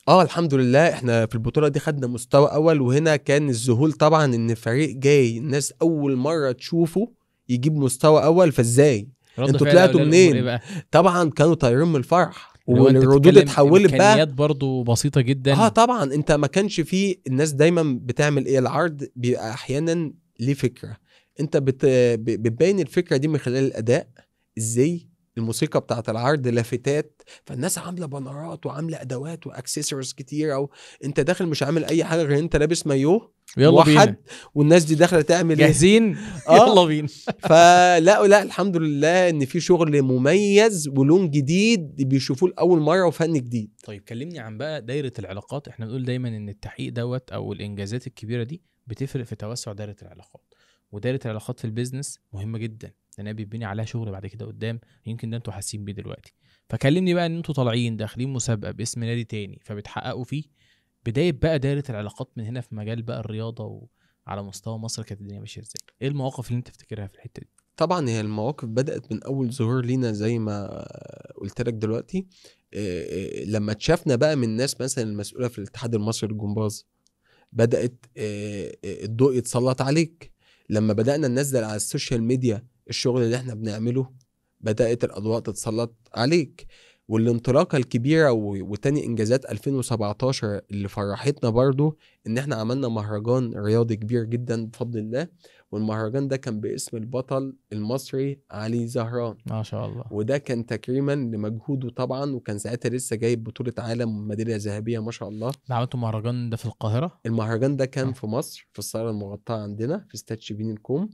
الحمد لله احنا في البطولة دي خدنا مستوى اول، وهنا كان الذهول طبعا ان فريق جاي الناس اول مرة تشوفه يجيب مستوى اول، فازاي انتوا طلعتوا منين؟ طبعا كانوا طايرين من الفرح، والردود اتحولت بقى امكانيات برضو بسيطة جدا. طبعا انت ما كانش فيه، الناس دايما بتعمل ايه، العرض بيبقى احيانا ليه فكرة، انت بتبين الفكرة دي من خلال الاداء، ازاي الموسيقى بتاعت العرض، لافتات، فالناس عامله بانرات وعامله ادوات واكسسوارز كتير، او انت داخل مش عامل اي حاجة غير انت لابس مايوه يلا بينا، والناس دي داخله تعمل جاهزين يلا بينا. فلا لا الحمد لله ان في شغل مميز ولون جديد بيشوفوه لاول مرة وفن جديد. طيب كلمني عن بقى دايرة العلاقات. احنا بنقول دايما ان التحقيق دوت او الانجازات الكبيرة دي بتفرق في توسع دايرة العلاقات، ودايره العلاقات في ال business مهمة جدا لانها بيبني عليها شغل بعد كده قدام، يمكن ده انتوا حاسين بيه دلوقتي. فكلمني بقى ان انتوا طالعين داخلين مسابقة باسم نادي تاني فبتحققوا فيه، بداية بقى دايرة العلاقات من هنا في مجال بقى الرياضة وعلى مستوى مصر كانت الدنيا ماشية ازاي؟ ايه المواقف اللي انت تفتكرها في الحتة دي؟ طبعا هي المواقف بدات من اول ظهور لينا زي ما قلت لك دلوقتي، لما اتشافنا بقى من ناس مثلا المسؤولة في الاتحاد المصري للجمباز، بدات الضوء يتسلط عليك. لما بدانا ننزل على ال social media الشغل اللي احنا بنعمله، بدات الاضواء تتسلط عليك. والانطلاقه الكبيرة وتاني انجازات 2017 اللي فرحتنا برضو، ان احنا عملنا مهرجان رياضي كبير جدا بفضل الله، والمهرجان ده كان باسم البطل المصري علي زهران، ما شاء الله. وده كان تكريما لمجهوده طبعا، وكان ساعتها لسه جايب بطوله عالم ميدالية ذهبية ما شاء الله. ده عملتوا مهرجان ده في القاهرة؟ المهرجان ده كان في مصر، في الصاله المغطاه عندنا في استاد شبين الكوم،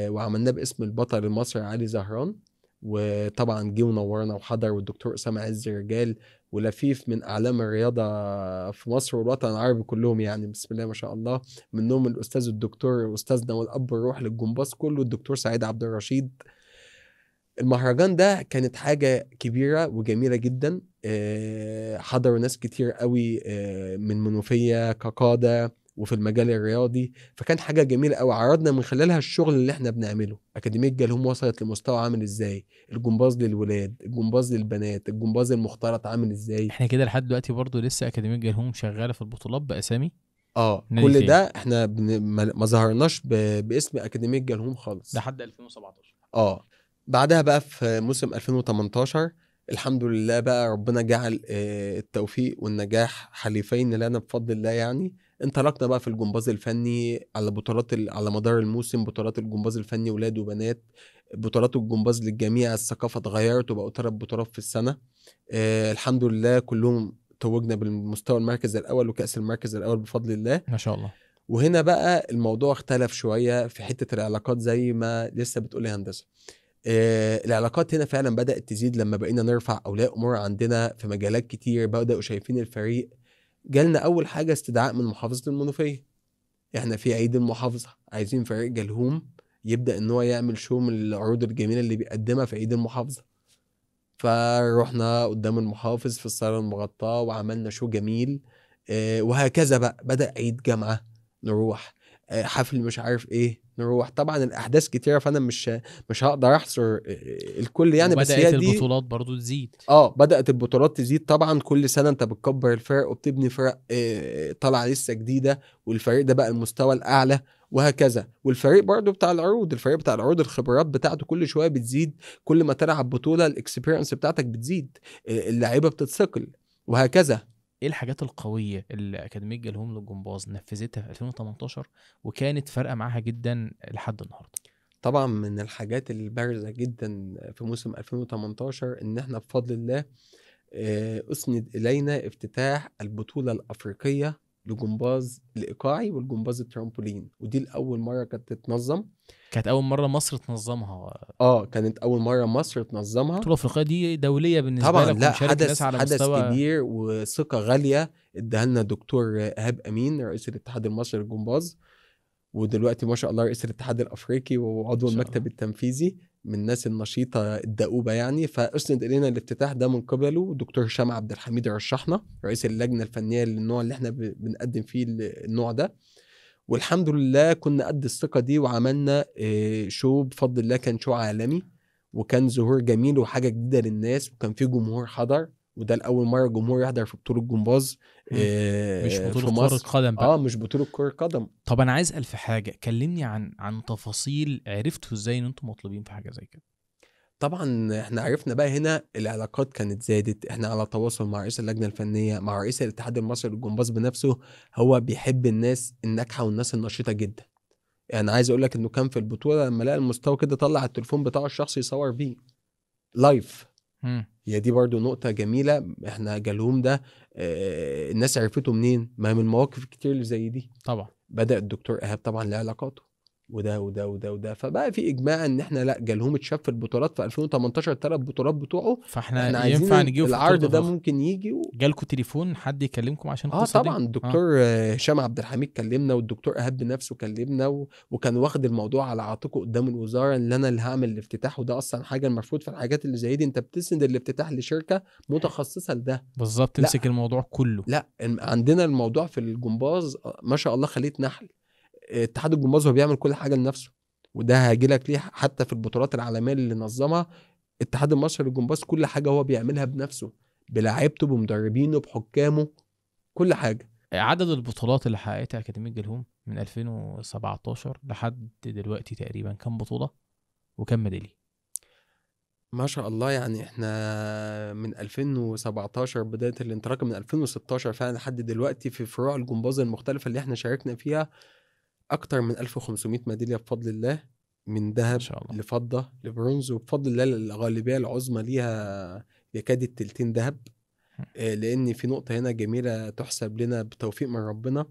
وعملناه باسم البطل المصري علي زهران. وطبعا جه ونورنا وحضر، والدكتور اسامة عز رجال ولفيف من اعلام الرياضة في مصر والوطن العربي كلهم، يعني بسم الله ما شاء الله، منهم الاستاذ الدكتور استاذنا والاب الروح للجمباز كله الدكتور سعيد عبد الرشيد. المهرجان ده كانت حاجة كبيرة وجميلة جدا، حضروا ناس كتير قوي من منوفيه كقاده وفي المجال الرياضي، فكان حاجة جميلة قوي عرضنا من خلالها الشغل اللي احنا بنعمله. اكاديمية جالهم وصلت لمستوى عامل ازاي، الجمباز للولاد، الجمباز للبنات، الجمباز المختلط عامل ازاي. احنا كده لحد دلوقتي برضو لسه اكاديمية جالهم شغالة في البطولات باسامي كل ده احنا ما ظهرناش باسم اكاديمية جالهم خالص لحد 2017. بعدها بقى في موسم 2018 الحمد لله بقى ربنا جعل التوفيق والنجاح حليفين لنا بفضل الله. يعني انطلقنا بقى في الجمباز الفني على بطولات على مدار الموسم، بطولات الجمباز الفني ولاد وبنات، بطولات الجمباز للجميع. الثقافة اتغيرت وبقوا 3 بطولات في السنة. الحمد لله كلهم توجنا بالمستوى المركز الأول وكأس المركز الأول بفضل الله ما شاء الله. وهنا بقى الموضوع اختلف شوية في حتة العلاقات زي ما لسه بتقولي هندسة. العلاقات هنا فعلا بدأت تزيد لما بقينا نرفع أولياء أمور عندنا في مجالات كتير، بدأوا شايفين الفريق. جالنا أول حاجة استدعاء من محافظة المنوفية، احنا في عيد المحافظة عايزين فريق جالهم يبدأ ان هو يعمل شو من العروض الجميلة اللي بيقدمها في عيد المحافظة. فروحنا قدام المحافظ في الصالة المغطاة وعملنا شو جميل، وهكذا بقى بدأ عيد جامعة نروح، حفل مش عارف ايه نروح. طبعا الاحداث كتيرة فانا مش هقدر احصر الكل يعني، بس هي بدات البطولات برضو تزيد. بدات البطولات تزيد طبعا، كل سنة انت بتكبر الفرق وبتبني فرق طالعه لسه جديدة، والفريق ده بقى المستوى الاعلى وهكذا. والفريق برضو بتاع العروض، الفريق بتاع العروض الخبرات بتاعته كل شوية بتزيد، كل ما تلعب بطوله ال experience بتاعتك بتزيد، اللعيبة بتتثقل وهكذا. ايه الحاجات القوية اللي اكاديمية جالهم للجمباز نفذتها في 2018 وكانت فارقه معاها جدا لحد النهارده؟ طبعا من الحاجات البارزة جدا في موسم 2018 ان احنا بفضل الله اسند الينا افتتاح البطولة الافريقية لجمباز الايقاعي والجمباز الترامبولين، ودي لاول مرة كانت تتنظم. كانت اول مرة مصر تنظمها. كانت اول مرة مصر تنظمها. البطولة الافريقية دي دولية بالنسبة طبعا لك، لا حدث على حدث مستوى كبير وثقه غالية اداها لنا دكتور ايهاب امين رئيس الاتحاد المصري للجمباز، ودلوقتي ما شاء الله رئيس الاتحاد الافريقي وعضو المكتب التنفيذي، من الناس النشيطه الدؤوبه يعني. فاسند الينا الافتتاح ده من قبله. دكتور هشام عبد الحميد رشحنا رئيس اللجنة الفنية للنوع اللي احنا بنقدم فيه النوع ده، والحمد لله كنا قد الثقة دي وعملنا show بفضل الله، كان show عالمي وكان ظهور جميل وحاجه جديدة للناس، وكان في جمهور حضر، وده الاول مرة جمهور يحضر في بطوله جمباز، مش بطوله كره قدم بقى. مش بطوله كره قدم. طب انا عايز اسال في حاجة، كلمني عن تفاصيل عرفتوا ازاي ان انتم مطلوبين في حاجة زي كده. طبعا احنا عرفنا بقى هنا العلاقات كانت زادت، احنا على تواصل مع رئيس اللجنة الفنية، مع رئيس الاتحاد المصري للجمباز بنفسه. هو بيحب الناس الناجحة والناس النشيطه جدا. يعني عايز اقول لك انه كان في البطولة لما لقى المستوى كده طلع التليفون بتاعه الشخصي يصور بيه. live. هي دي برضو نقطة جميلة. احنا جالهم ده الناس عرفته منين؟ ما من المواقف كتير اللي زي دي. طبعا بدأ الدكتور إيهاب طبعا له علاقاته وده وده وده وده، فبقى في اجماع ان احنا لا، جالهم اتشاف في البطولات في 2018 3 بطولات بتوعه، فاحنا ينفع نجيبه في العرض ده ممكن يجي جالكوا تليفون حد يكلمكم عشان القصة طبعا دي؟ الدكتور هشام عبد الحميد كلمنا، والدكتور ايهاب بنفسه كلمنا، وكان واخد الموضوع على عاتقه قدام الوزارة ان انا اللي هعمل الافتتاح، وده اصلا حاجة المفروض في الحاجات اللي زي دي انت بتسند الافتتاح لشركة متخصصة لده بالظبط، تمسك الموضوع كله. لا عندنا الموضوع في الجمباز ما شاء الله خليه نحل. اتحاد الجمباز هو بيعمل كل حاجة لنفسه، وده هاجي لك ليه حتى في البطولات العالمية اللي نظمها الاتحاد المصري للجمباز، كل حاجة هو بيعملها بنفسه، بلاعيبته، بمدربينه، بحكامه، كل حاجة. عدد البطولات اللي حققتها اكاديمية جالهم من 2017 لحد دلوقتي تقريبا كم بطوله وكم ميدالية؟ ما شاء الله، يعني احنا من 2017 بداية الانطلاق، من 2016 فعلا لحد دلوقتي في فروع الجمباز المختلفة اللي احنا شاركنا فيها أكتر من 1500 ميدالية بفضل الله، من ذهب لفضة لبرونز، وبفضل الله الغالبية العظمى ليها يكاد التلتين ذهب. لأن في نقطة هنا جميلة تحسب لنا بتوفيق من ربنا،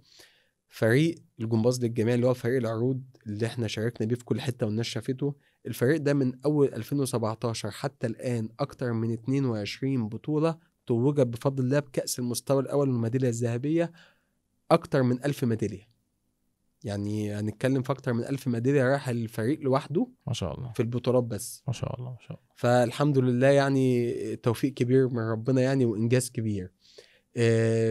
فريق الجمباز للجميع اللي هو فريق العروض اللي احنا شاركنا بيه في كل حتة والناس شافته، الفريق ده من أول 2017 حتى الآن أكتر من 22 بطولة توجت بفضل الله بكأس المستوى الأول والميدالية الذهبية، أكتر من 1000 ميدالية. يعني هنتكلم في اكتر من 1000 ميدالية راح الفريق لوحده ما شاء الله في البطولات بس، ما شاء الله ما شاء الله. فالحمد لله يعني توفيق كبير من ربنا يعني، وانجاز كبير.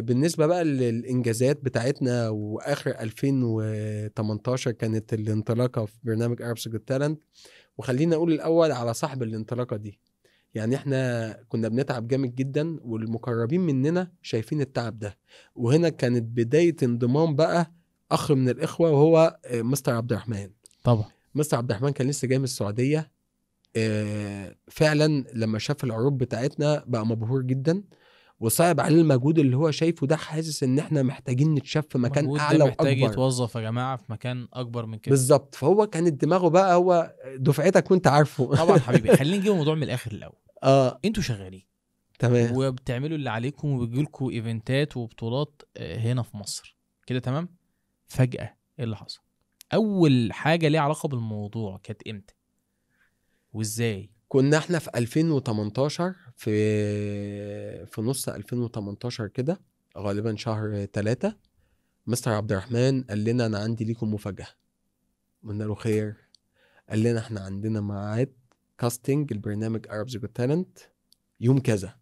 بالنسبة بقى للانجازات بتاعتنا، واخر 2018 كانت الانطلاقة في برنامج Arabs Got Talent. وخلينا اقول الاول على صاحب الانطلاقة دي، يعني احنا كنا بنتعب جامد جدا، والمقربين مننا شايفين التعب ده، وهنا كانت بداية انضمام بقى اخ من الاخوة، وهو مستر عبد الرحمن. طبعا مستر عبد الرحمن كان لسه جاي من السعودية، فعلا لما شاف العروض بتاعتنا بقى مبهور جدا، وصعب عليه المجهود اللي هو شايفه ده، حاسس ان احنا محتاجين نتشاف في مكان اعلى واكبر، محتاج يتوظف يا جماعة في مكان اكبر من كده بالظبط. فهو كانت دماغه بقى، هو دفعتك وانت عارفه طبعا حبيبي. خلينا نجيب الموضوع من الاخر الاول. انتوا شغالين تمام، وبتعملوا اللي عليكم، وبيجيلكوا ايفنتات وبطولات هنا في مصر كده تمام. فجأة ايه اللي حصل؟ أول حاجة ليها علاقة بالموضوع كانت امتى وازاي؟ كنا احنا في 2018، في نص 2018 كده غالبا شهر 3، مستر عبد الرحمن قال لنا انا عندي ليكم مفاجأة. قلنا له خير؟ قال لنا احنا عندنا ميعاد casting البرنامج Arabs Got Talent يوم كذا.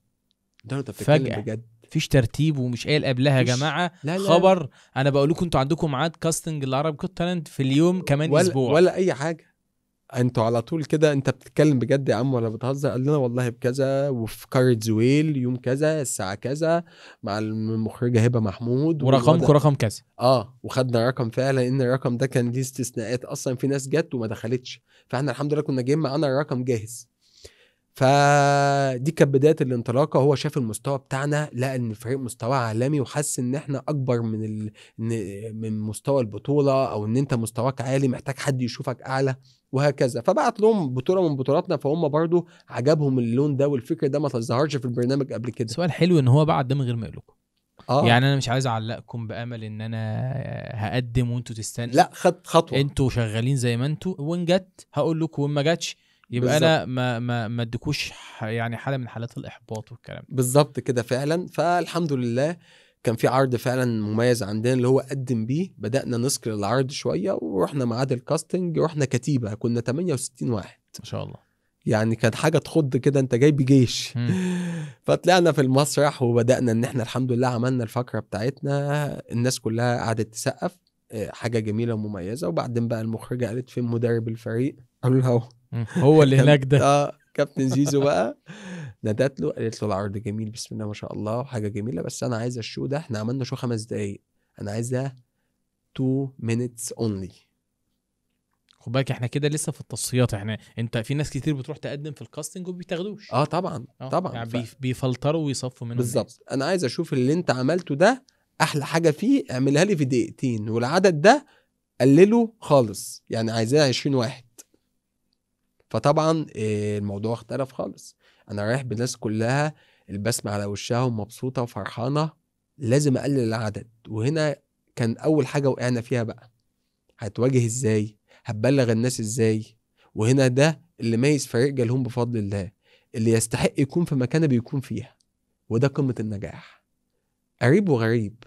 ده انت بتتكلم بجد؟ مفيش ترتيب ومش قايل قبلها يا جماعة. لا لا. خبر انا بقول لكم انتوا عندكم ميعاد casting ال Arabs Got Talent في اليوم كمان ولا اسبوع ولا اي حاجة، انتوا على طول كده. انت بتتكلم بجد يا عم ولا بتهزر؟ قال لنا والله بكذا، وفي قرية زويل يوم كذا الساعة كذا مع المخرجة هبه محمود، ورقمكم رقم كذا. وخدنا رقم فعلا، ان الرقم ده كان ليه استثناءات اصلا، في ناس جت وما دخلتش، فاحنا الحمد لله كنا جايين معانا الرقم جاهز. فدي كانت بداية الانطلاقة. هو شاف المستوى بتاعنا، لقى ان الفريق مستوى عالمي، وحس ان احنا اكبر من من مستوى البطولة، او ان انت مستواك عالي محتاج حد يشوفك اعلى وهكذا. فبعت لهم بطوله من بطولاتنا، فهم برضو عجبهم اللون ده والفكر ده، ما تظهرش في البرنامج قبل كده. سؤال حلو ان هو بعت ده من غير ما يقول لكم. يعني انا مش عايز اعلقكم بامل ان انا هقدم وانتوا تستنوا، لا خد خطوة، انتوا شغالين زي ما انتوا، وان جت هقول لكم وان ما جاتش يبقى بالزبط. انا ما اديكوش يعني حاله من حالات الاحباط والكلام بالظبط كده فعلا. فالحمد لله كان في عرض فعلا مميز عندنا اللي هو قدم بيه، بدانا نسكر العرض شوية، ورحنا ميعاد ال casting، رحنا كتيبة كنا 68 واحد ما شاء الله، يعني كانت حاجة تخض كده، انت جاي بجيش. فطلعنا في المسرح وبدانا ان احنا الحمد لله عملنا الفقرة بتاعتنا، الناس كلها قعدت تسقف، حاجة جميلة ومميزة. وبعدين بقى المخرجة قالت فين مدرب الفريق؟ قالوا لها هو اللي هناك ده، كابتن زيزو. بقى نادت له، قالت له العرض جميل بسم الله ما شاء الله وحاجه جميلة، بس انا عايزه ال show ده، احنا عملنا show 5 دقايق، انا عايزه 2 minutes only. خد بالك احنا كده لسه في التصفيات، احنا انت في ناس كتير بتروح تقدم في ال casting وبيتاخدوش. طبعا طبعا، يعني بيفلتروا ويصفوا منهم بالظبط. انا عايز اشوف اللي انت عملته ده احلى حاجة فيه، اعملها لي في دقيقتين، والعدد ده قلله خالص، يعني عايزاه 20 واحد. فطبعا الموضوع اختلف خالص. انا رايح بالناس كلها البسمة على وشها ومبسوطة وفرحانه، لازم اقلل العدد. وهنا كان اول حاجة وقعنا فيها بقى، هتواجه ازاي؟ هتبلغ الناس ازاي؟ وهنا ده اللي ميز فريق جالهم بفضل الله، اللي يستحق يكون في مكانه بيكون فيها، وده قمة النجاح. قريب وغريب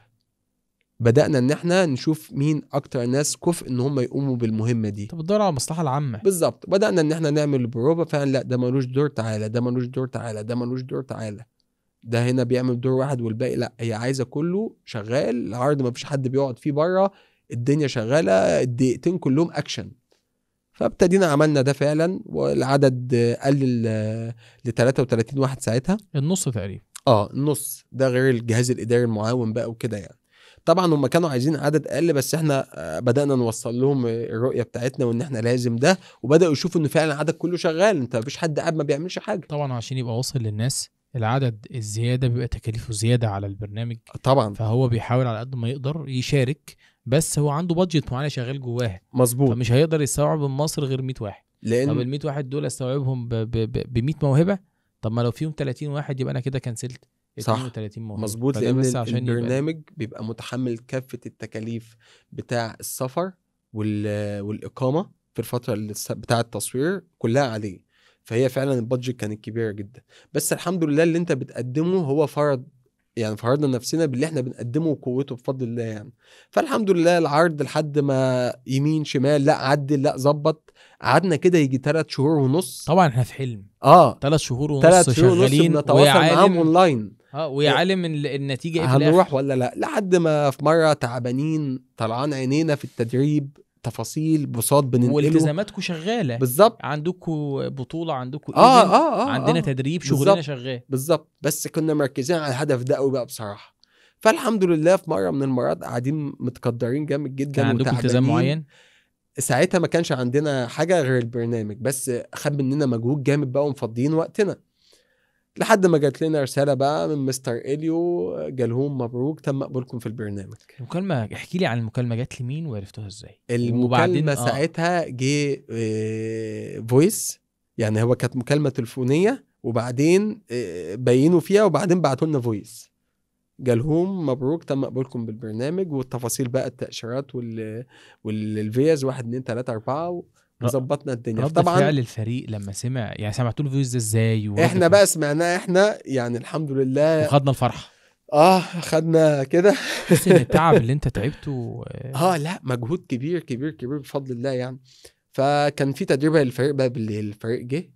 بدأنا ان احنا نشوف مين اكتر ناس كفء ان هم يقوموا بالمهمة دي. طب بتدور على المصلحة العامة. بالظبط. بدأنا ان احنا نعمل بروفة فعلا، لا ده ملوش دور تعالى، ده ملوش دور تعالى، ده ملوش دور تعالى، ده هنا بيعمل دور واحد والباقي لا، هي عايزة كله شغال، العرض ما فيش حد بيقعد فيه بره، الدنيا شغالة، الدقيقتين كلهم اكشن. فابتدينا عملنا ده فعلا، والعدد قل ل 33 واحد ساعتها، النص تقريبا. النص ده غير الجهاز الاداري المعاون بقى وكده يعني. طبعا هم كانوا عايزين عدد اقل، بس احنا بدأنا نوصل لهم الرؤية بتاعتنا وان احنا لازم ده، وبدأوا يشوفوا ان فعلا العدد كله شغال، انت مفيش حد قاعد ما بيعملش حاجة. طبعا عشان يبقى واصل للناس العدد الزيادة بيبقى تكاليفه زيادة على البرنامج طبعا، فهو بيحاول على قد ما يقدر يشارك، بس هو عنده budget معينة شغال جواها. مظبوط. فمش هيقدر يستوعب من مصر غير 100 واحد، لان طب ال 100 واحد دول استوعبهم ب 100 موهبة، طب ما لو فيهم 30 واحد يبقى انا كده كنسلت 32 موهبة. مظبوط، لان البرنامج بيبقى متحمل كافة التكاليف بتاع السفر والاقامة في الفترة اللي بتاع التصوير كلها عليه، فهي فعلا ال budget كانت كبيرة جدا. بس الحمد لله اللي انت بتقدمه هو فرض، يعني فرضنا نفسنا باللي احنا بنقدمه وقوته بفضل الله يعني. فالحمد لله العرض لحد ما يمين شمال، لا عدل لا ظبط، قعدنا كده يجي 3 شهور ونص. طبعا احنا في حلم. 3 شهور ونص 3 شهور ونص بنتواصل معاهم اونلاين، ويا عالم النتيجة ايه، هنروح ولا لا. لحد ما في مرة تعبانين طلعان عينينا في التدريب، تفاصيل بساط بننقله، والتزاماتكم شغالة. بالظبط، عندكم بطوله، عندكم عندنا تدريب، شغلنا شغال. بالظبط، بس كنا مركزين على الهدف ده قوي بقى بصراحة. فالحمد لله في مرة من المرات قاعدين متقدرين جامد جدا، كان عندكم التزام معين ساعتها؟ ما كانش عندنا حاجة غير البرنامج، بس خد مننا مجهود جامد بقى ومفضيين وقتنا، لحد ما جات لنا رسالة بقى من مستر إليو، جالهم مبروك تم قبولكم في البرنامج. المكالمة، احكي لي عن المكالمة، جات لمين وعرفتوها ازاي؟ المكالمة ساعتها جه voice، يعني هو كانت مكالمة تليفونيه، وبعدين بينوا فيها، وبعدين بعتوا لنا voice، جالهم مبروك تم قبولكم بالبرنامج، والتفاصيل بقى التأشيرات والفيز 1 2 3 4، وظبطنا الدنيا. طبعا فعل الفريق لما سمع، يعني سمعتوا ال voice ده ازاي؟ احنا بقى سمعناه احنا يعني الحمد لله، وخدنا الفرحة. خدنا كده بس التعب اللي انت تعبته. لا مجهود كبير كبير كبير بفضل الله يعني. فكان في تدريبه للفريق بقى بالليل، الفريق جه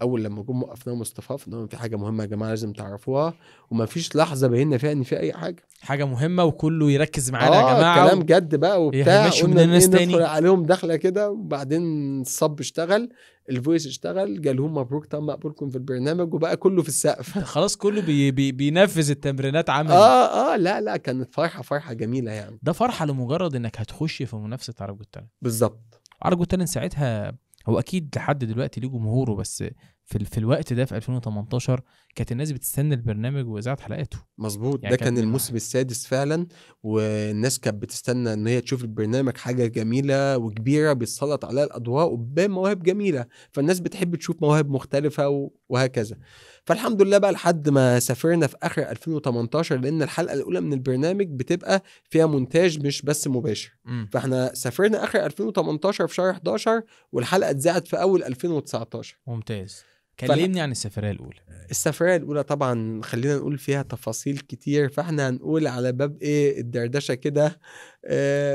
اول لما جم وقفناهم مصطفى، ان في حاجة مهمة يا جماعة لازم تعرفوها، وما فيش لحظة بينا فيها ان في اي حاجة مهمة، وكله يركز معانا يا جماعة، كلام جد بقى وبتاع. قلنا ندخل عليهم دخله كده، وبعدين الصب اشتغل، ال voice اشتغل، جالهم مبروك تم قبولكم في البرنامج، وبقى كله في السقف. خلاص كله بي بي بينفذ التمرينات عملي. لا كانت فرحه جميلة يعني. ده فرحه لمجرد انك هتخش في منافسه عرب جوت تالنت. بالظبط. عرب جوت تالنت ساعتها هو اكيد لحد دلوقتي ليه جمهوره، بس في الوقت ده في 2018 كانت الناس بتستنى البرنامج واذاعة حلقاته. مظبوط، يعني ده كان الموسم السادس فعلا، والناس كانت بتستنى ان هي تشوف البرنامج، حاجة جميلة وكبيره بيتسلط عليها الاضواء وبمواهب جميلة، فالناس بتحب تشوف مواهب مختلفة وهكذا. فالحمد لله بقى لحد ما سافرنا في اخر 2018، لان الحلقة الاولى من البرنامج بتبقى فيها مونتاج مش بس مباشر. فاحنا سافرنا اخر 2018 في شهر 11، والحلقة اتذاعت في اول 2019. ممتاز. كلمني عن السفرية الأولى. السفرية الأولى طبعا خلينا نقول فيها تفاصيل كتير، فاحنا هنقول على باب ايه الدردشة كده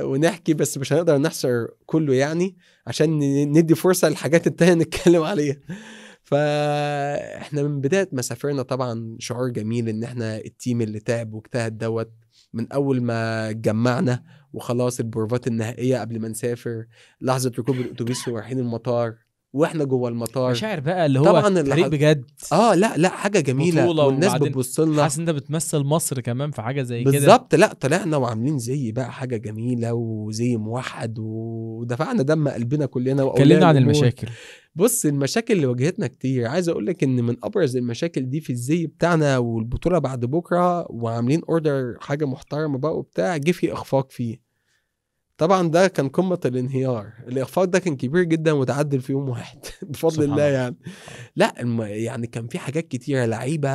ونحكي، بس مش هنقدر نحصر كله يعني، عشان ندي فرصة للحاجات التانية نتكلم عليها. فاحنا من بداية ما سافرنا طبعا شعور جميل ان احنا ال team اللي تعب واجتهد دوت من اول ما اتجمعنا وخلاص البروفات النهائية قبل ما نسافر، لحظة ركوب الاتوبيس ورايحين المطار، واحنا جوه المطار، مشاعر بقى اللي هو فريق بجد. لا حاجة جميلة، والناس بتبص لنا، حاسس انت بتمثل مصر كمان في حاجة زي كده. بالظبط. لا طلعنا وعاملين زي بقى حاجة جميلة وزي موحد، ودفعنا دم قلبنا كلنا. اتكلمنا عن المشاكل. بص المشاكل اللي واجهتنا كتير، عايز اقول لك ان من ابرز المشاكل دي في الزي بتاعنا والبطوله بعد بكره، وعاملين order حاجة محترمه بقى وبتاع، جه في اخفاق فيه. طبعا ده كان قمة الانهيار. الاخفاق ده كان كبير جدا وتعدل في يوم واحد بفضل الله يعني. لا يعني كان في حاجات كتيرة، لعيبة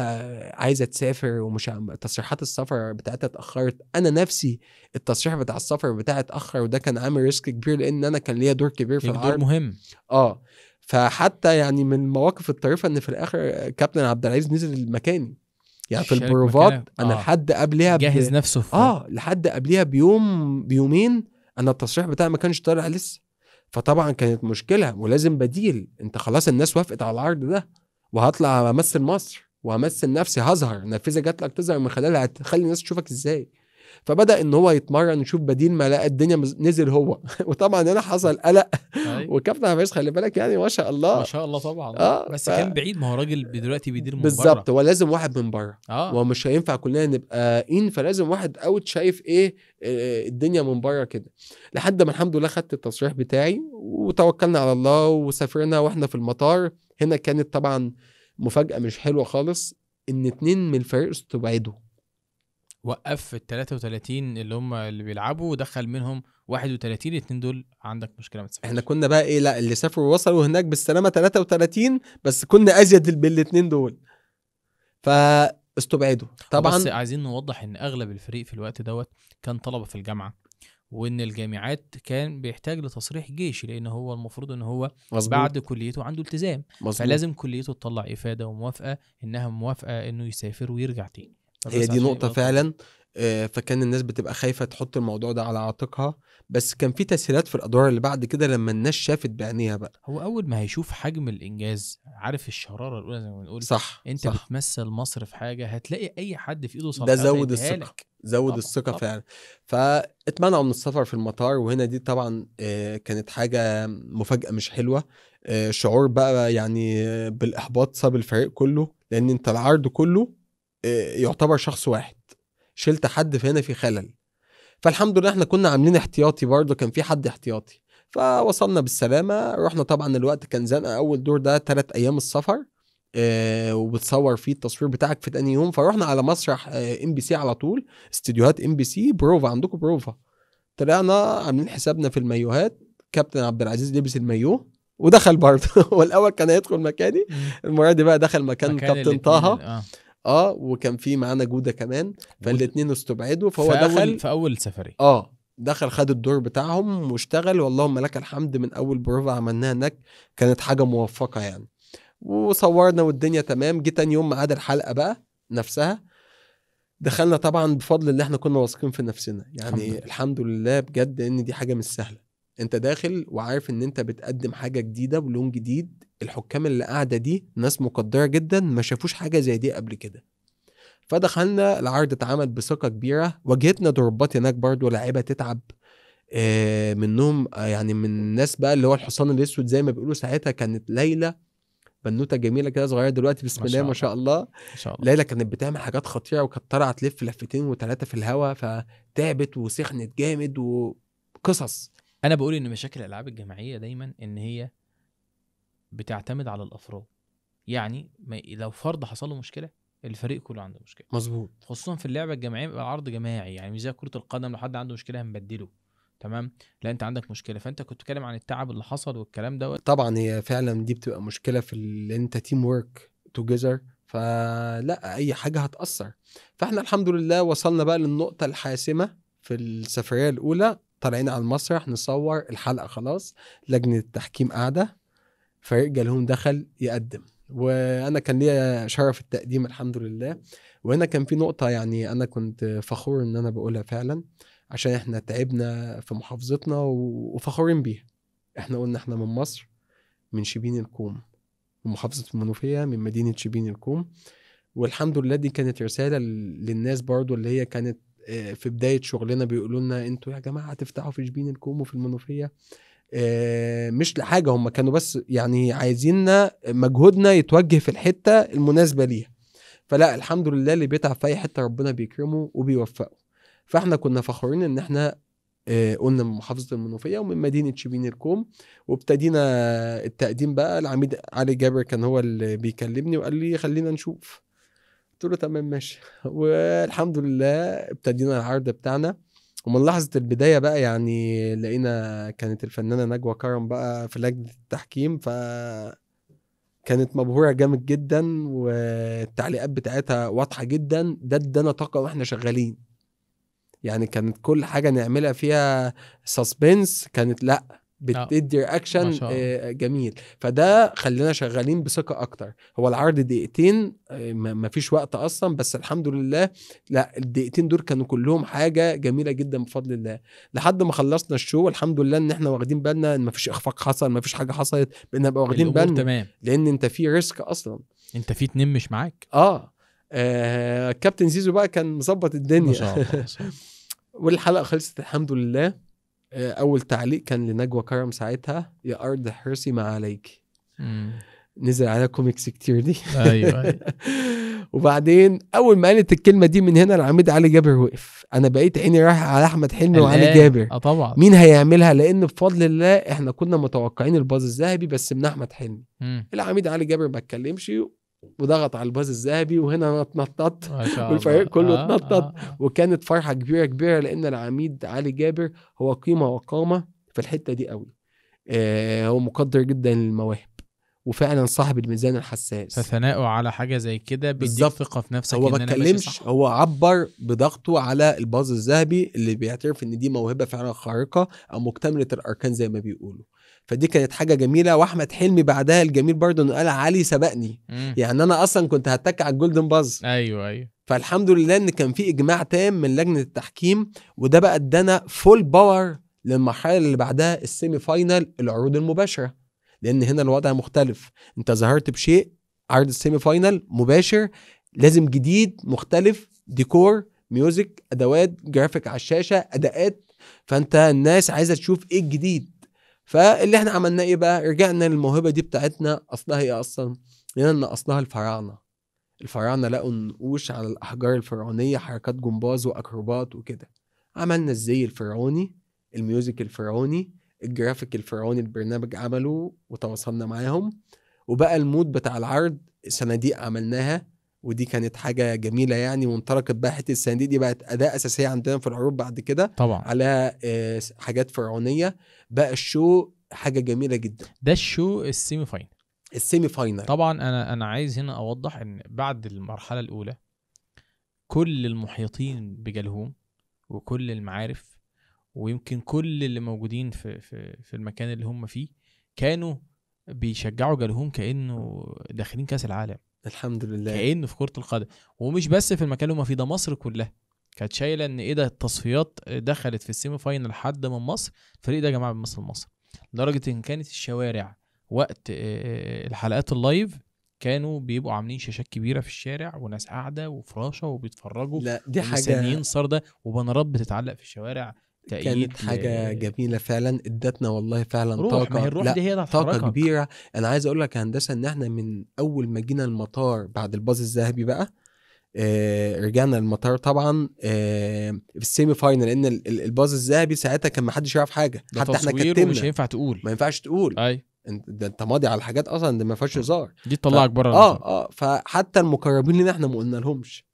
عايزه تسافر ومش تصريحات السفر بتاعتها اتاخرت. انا نفسي التصريح بتاع السفر بتاعي اتاخر، وده كان عامل risk كبير لان انا كان ليا دور كبير في العرض، دور مهم. فحتى يعني من المواقف الطريفة ان في الاخر كابتن عبد العزيز نزل مكاني يعني في البروفات. انا لحد قبلها جهز نفسه لحد قبلها بيوم بيومين انا التصريح بتاعي ما كانش طالع لسه. فطبعا كانت مشكلة ولازم بديل. انت خلاص الناس وافقت على العرض ده، وهطلع امثل مصر وهمثل نفسي، هظهر نافذة جات لك تظهر من خلالها، هتخلي الناس تشوفك ازاي. فبدا ان هو يتمرن يشوف بديل، ما لقى الدنيا نزل هو وطبعا هنا حصل قلق. وكابتن عبد العزيز خلي بالك يعني ما شاء الله ما شاء الله طبعا بس كان بعيد، ما هو راجل دلوقتي بيدير من بره بالظبط. هو لازم واحد من بره، ومش هينفع كلنا نبقى ان، فلازم واحد out شايف ايه الدنيا من بره كده. لحد ما الحمد لله خدت التصريح بتاعي وتوكلنا على الله وسافرنا. واحنا في المطار هنا كانت طبعا مفاجاة مش حلوة خالص، ان 2 من الفريق استبعدوا. وقف ال 33 اللي هم اللي بيلعبوا ودخل منهم 31، الاثنين دول عندك مشكلة ما تسافرش. احنا كنا بقى ايه، لا اللي سافروا وصلوا هناك بالسلامة 33، بس كنا ازيد بالاثنين دول فاستبعدوا طبعا. بس عايزين نوضح ان اغلب الفريق في الوقت دوت كان طلبه في الجامعة، وان الجامعات كان بيحتاج لتصريح جيشي، لان هو المفروض ان هو مزبوط. بعد كليته عنده التزام، مزبوط. فلازم كليته تطلع افاده وموافقه انها موافقة انه يسافر ويرجع تاني. هي دي نقطة فعلا. فكان الناس بتبقى خايفة تحط الموضوع ده على عاتقها، بس كان في تسهيلات في الأدوار اللي بعد كده لما الناس شافت بعينيها بقى. هو أول ما هيشوف حجم الإنجاز، عارف الشرارة الأولى زي ما بنقول، صح، أنت صح. بتمثل مصر في حاجة، هتلاقي أي حد في إيده صلاحيات ده زود الثقة، زود الثقة فعلا. فاتمنعوا من السفر في المطار، وهنا دي طبعا كانت حاجة مفاجأة مش حلوة. شعور بقى يعني بالإحباط صاب الفريق كله، لأن أنت العرض كله يعتبر شخص واحد، شلت حد فهنا في خلل. فالحمد لله احنا كنا عاملين احتياطي برضه، كان في حد احتياطي، فوصلنا بالسلامة. رحنا طبعا الوقت كان زنقة، اول دور ده 3 ايام السفر، وبتصور فيه التصوير بتاعك في تاني يوم. فروحنا على مسرح MBC على طول، استديوهات MBC، بروفا عندكم بروفا. طلعنا عاملين حسابنا في المايوهات، كابتن عبد العزيز لبس المايوه ودخل برضه. والاول كان هيدخل مكاني، المرة دي بقى دخل مكان كابتن طه. وكان في معانا جودة كمان، فالاثنين استبعدوا. فهو دخل في اول سفري، دخل خد الدور بتاعهم واشتغل، واللهم لك الحمد. من اول بروفا عملناها هناك كانت حاجة موفقة يعني، وصورنا والدنيا تمام. جه تاني يوم ميعاد الحلقة بقى نفسها، دخلنا طبعا بفضل اللي احنا كنا واثقين في نفسنا يعني. الحمد لله بجد ان دي حاجة مش سهلة. انت داخل وعارف ان انت بتقدم حاجة جديدة ولون جديد. الحكام اللي قاعدة دي ناس مقدرة جدا، ما شافوش حاجة زي دي قبل كده. فدخلنا العرض اتعمل بثقة كبيرة. واجهتنا ضربات هناك برضو، لعيبة تتعب منهم، يعني من الناس بقى اللي هو الحصان الاسود زي ما بيقولوا. ساعتها كانت ليلى بنوتة جميلة كده صغيرة دلوقتي، بسم الله ما شاء الله. ليلى كانت بتعمل حاجات خطيرة، وكانت طالعة تلف لفتين و3 في الهوا، فتعبت وسخنت جامد وقصص. انا بقول ان مشاكل الالعاب الجماعية دايما ان هي بتعتمد على الافراد، يعني لو فرد حصل له مشكلة الفريق كله عنده مشكلة. مظبوط، خصوصا في اللعبة الجماعية بيبقى العرض جماعي، يعني مش زي كره القدم لو حد عنده مشكلة هنبدله، تمام؟ لا انت عندك مشكلة. فانت كنت بتتكلم عن التعب اللي حصل والكلام ده. طبعا هي فعلا دي بتبقى مشكلة في اللي انت team work together، فلا اي حاجة هتاثر. فاحنا الحمد لله وصلنا بقى للنقطة الحاسمة في السفرية الاولى. طالعين على المسرح نصور الحلقة، خلاص لجنة التحكيم قاعدة، فريق جالهم دخل يقدم، وانا كان ليا شرف التقديم الحمد لله. وهنا كان في نقطة يعني انا كنت فخور ان انا بقولها فعلا، عشان احنا تعبنا في محافظتنا وفخورين بيها. احنا قلنا احنا من مصر، من شبين الكوم، من محافظة المنوفية، من مدينة شبين الكوم. والحمد لله دي كانت رسالة للناس برضو اللي هي كانت في بداية شغلنا بيقولوا لنا انتوا يا جماعة هتفتحوا في شبين الكوم وفي المنوفية. مش لحاجة، هم كانوا بس يعني عايزيننا مجهودنا يتوجه في الحتة المناسبة ليها. فلا الحمد لله اللي بيتعب في اي حتة ربنا بيكرمه وبيوفقه. فاحنا كنا فخورين ان احنا قلنا من محافظة المنوفية ومن مدينة شبين الكوم. وابتدينا التقديم بقى. العميد علي جابر كان هو اللي بيكلمني وقال لي خلينا نشوف، قلت له تمام ماشي. والحمد لله ابتدينا العرض بتاعنا. ومن لحظة البداية بقى يعني لقينا كانت الفنانة نجوى كرم بقى في لجنة التحكيم، ف كانت مبهوره جامد جدا، والتعليقات بتاعتها واضحة جدا. ده ادانا طاقة واحنا شغالين يعني، كانت كل حاجة نعملها فيها suspense كانت لا بتدي reaction جميل، فده خلينا شغالين بثقة اكتر. هو العرض دقيقتين، ما فيش وقت اصلا، بس الحمد لله لا الدقيقتين دول كانوا كلهم حاجة جميلة جدا بفضل الله. لحد ما خلصنا ال show الحمد لله ان احنا واخدين بالنا ان ما فيش اخفاق حصل، ما فيش حاجة حصلت، بقينا نبقى واخدين بالنا تمام، لان انت في risk اصلا، انت في اتنين مش معاك. كابتن زيزو بقى كان مظبط الدنيا ما شاء الله. والحلقة خلصت الحمد لله. اول تعليق كان لنجوى كرم ساعتها، يا ارض حرصي ما عليك. نزل عليها كوميكس كتير دي. ايوه. وبعدين اول ما قالت الكلمة دي من هنا العميد علي جابر وقف. انا بقيت عيني رايحة على احمد حلمي وعلي جابر. طبعا مين هيعملها، لان بفضل الله احنا كنا متوقعين ال buzz الذهبي بس من احمد حلمي. العميد علي جابر ما اتكلمش وضغط على ال buzz الذهبي، وهنا انا اتنططت والفريق كله اتنطط. وكانت فرحه كبيرة كبيرة، لان العميد علي جابر هو قيمة وقامه في الحتة دي قوي. هو مقدر جدا للمواهب، وفعلا صاحب الميزان الحساس. فثناؤه على حاجة زي كده بيديك ثقة في نفسك. هو ما اتكلمش، هو عبر بضغطه على ال buzz الذهبي اللي بيعترف ان دي موهبة فعلا خارقة او مكتملة الاركان زي ما بيقولوا. فدي كانت حاجة جميلة. واحمد حلمي بعدها الجميل برضه انه قال علي سبقني. يعني انا اصلا كنت هتك على ال golden buzz. ايوه. فالحمد لله ان كان في اجماع تام من لجنة التحكيم، وده بقى ادانا full power للمرحلة اللي بعدها ال semi final، العروض المباشرة. لان هنا الوضع مختلف، انت ظهرت بشيء عرض ال semi final مباشر، لازم جديد مختلف، ديكور، music، ادوات، جرافيك على الشاشة، اداءات. فانت الناس عايزه تشوف ايه الجديد. فاللي احنا عملناه ايه بقى، رجعنا للموهبه دي بتاعتنا. اصلها ايه اصلا؟ لان اصلها الفراعنة. الفراعنة لقوا نقوش على الاحجار الفرعونية، حركات جمباز واكروبات وكده. عملنا الزي الفرعوني، ال music الفرعوني، الجرافيك الفرعوني، البرنامج عمله وتواصلنا معاهم. وبقى ال mood بتاع العرض صناديق عملناها، ودي كانت حاجة جميلة يعني. وانطلقت بقى حتة الصناديق دي، بقت اداه اساسية عندنا في العروض بعد كده طبعا، على حاجات فرعونيه. بقى ال show حاجة جميلة جدا. ده ال show ال semi final. ال semi final طبعا. انا عايز هنا اوضح ان بعد المرحلة الاولى كل المحيطين بجلهوم وكل المعارف ويمكن كل اللي موجودين في في في المكان اللي هم فيه كانوا بيشجعوا جلهوم كانه داخلين كاس العالم. الحمد لله، كأنه في كرة القدم. ومش بس في المكان اللي هم فيه ده، مصر كلها كانت شايله ان ايه ده، التصفيات دخلت في ال semi final حد من مصر، الفريق ده يا جماعة بيمثل مصر. لدرجة ان كانت الشوارع وقت الحلقات ال live كانوا بيبقوا عاملين شاشات كبيرة في الشارع وناس قاعدة وفراشه وبيتفرجوا. لا دي حاجة مستنيين صار وبنرات بتتعلق في الشوارع. كانت حاجة جميلة فعلا، ادتنا والله فعلا روح. طاقة. ما هي الروح دي هي اللي طاقة كبيرة. انا عايز اقول لك يا هندسة ان احنا من اول ما جينا المطار بعد ال buzz الذهبي بقى، رجعنا المطار طبعا في ال semi final، لان ال buzz الذهبي ساعتها كان ما حدش يعرف حاجة، حتى احنا كتمنا، مش هينفع تقول، ما ينفعش تقول. اي انت انت ماضي على الحاجات اصلا، ده ما فيهاش هزار، دي تطلعك بره. فحتى المقربين لنا احنا ما قلنا لهمش،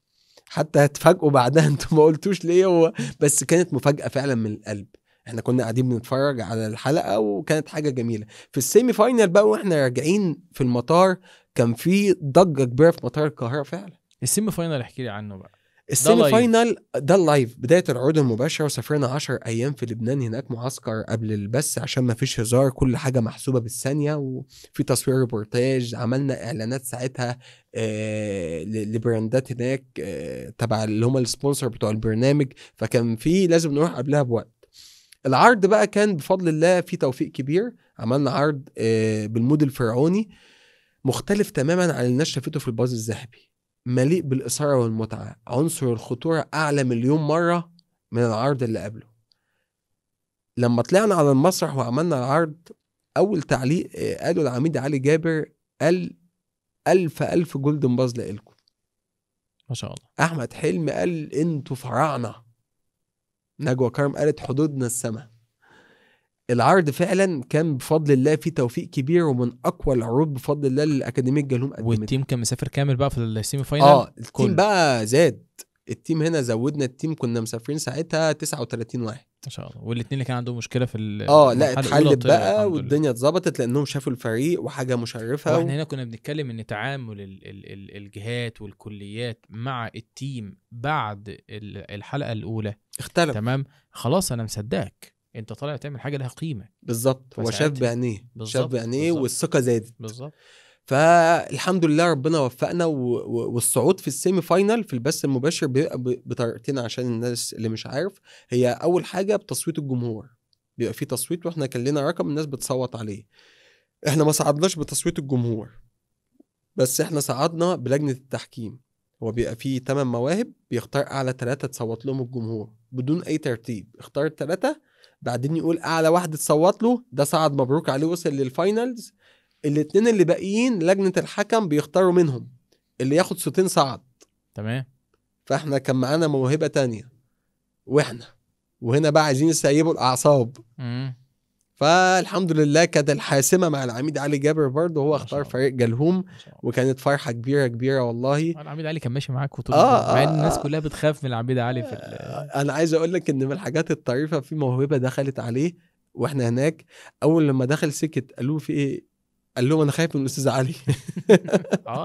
حتى اتفاجئوا بعدها انتوا ما قلتوش ليه. هو بس كانت مفاجأة فعلا من القلب. احنا كنا قاعدين بنتفرج على الحلقة وكانت حاجة جميلة. في ال semi final بقى واحنا راجعين في المطار كان في ضجة كبيرة في مطار القاهرة فعلا. ال semi final احكي لي عنه بقى. ال semi final ده ال live، بداية العروض المباشرة. وسافرنا 10 أيام في لبنان هناك، معسكر قبل البث عشان ما فيش هزار، كل حاجة محسوبة بالثانية، وفي تصوير ريبورتاج. عملنا إعلانات ساعتها لبراندات هناك تبع اللي هم ال sponsor بتوع البرنامج، فكان في لازم نروح قبلها بوقت. العرض بقى كان بفضل الله في توفيق كبير. عملنا عرض بال mood الفرعوني مختلف تماما عن اللي شافته في ال buzz الذهبي، مليء بالإثارة والمتعة، عنصر الخطورة أعلى مليون مرة من العرض اللي قبله. لما طلعنا على المسرح وعملنا العرض، أول تعليق قاله العميد علي جابر، قال ألف ألف golden buzz لإلكم. ما شاء الله. أحمد حلمي قال أنتوا فراعنة. نجوى كرم قالت حدودنا السماء. العرض فعلا كان بفضل الله في توفيق كبير، ومن اقوى العروض بفضل الله للاكاديميه جالهم قدمتها. وال team كان مسافر كامل بقى في ال semi final. ال team بقى زاد، ال team هنا زودنا ال team، كنا مسافرين ساعتها 39 واحد ما شاء الله. والاثنين اللي كان عندهم مشكلة في لا اتحلت بقى والدنيا اتظبطت، لانهم شافوا الفريق وحاجه مشرفة. واحنا هنا كنا بنتكلم ان تعامل الجهات والكليات مع ال team بعد الحلقة الاولى اختلف. تمام، خلاص انا مصدقك، انت طالع تعمل حاجة لها قيمة. بالظبط، هو شاف بعينيه، شاف بعينيه والثقة زادت. بالظبط. فالحمد لله ربنا وفقنا، والصعود في ال semi final في البث المباشر بيبقى بطريقتين عشان الناس اللي مش عارف. هي اول حاجة بتصويت الجمهور، بيبقى في تصويت واحنا كان لنا رقم الناس بتصوت عليه. احنا ما صعدناش بتصويت الجمهور، بس احنا صعدنا بلجنه التحكيم. هو بيبقى فيه 8 مواهب، بيختار اعلى 3 تصوت لهم الجمهور بدون اي ترتيب. اختار 3، بعدين يقول اعلى واحد اتصوت له ده صعد، مبروك عليه وصل لل finals. الاثنين اللي باقيين لجنة الحكم بيختاروا منهم اللي ياخد صوتين صعد. تمام. فاحنا كان معانا موهبة تانية، واحنا وهنا بقى عايزين نسيبوا الأعصاب. فالحمد لله كانت الحاسمة مع العميد علي جابر برضه، هو اختار فريق جلهوم، وكانت فرحة كبيرة كبيرة والله. العميد علي كان ماشي معاك وطول، مع ان الناس كلها بتخاف من العميد علي في انا عايز اقول لك ان من الحاجات الطريفة في موهبة دخلت عليه واحنا هناك، اول لما دخل سكت، قالوا في ايه؟ قال لهم انا خايف من الاستاذ علي.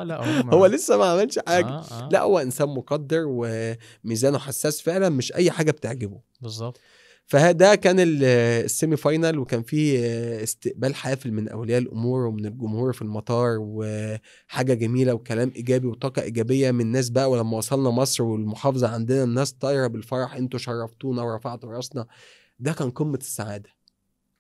لا هو لسه ما عملش حاجة. لا هو انسان مقدر وميزانه حساس فعلا، مش اي حاجة بتعجبه. بالظبط. فده كان ال semi final، وكان فيه استقبال حافل من اولياء الامور ومن الجمهور في المطار، وحاجه جميلة وكلام ايجابي وطاقة ايجابية من الناس بقى. ولما وصلنا مصر والمحافظة عندنا الناس طايره بالفرح، انتوا شرفتونا ورفعتوا راسنا. ده كان قمة السعادة.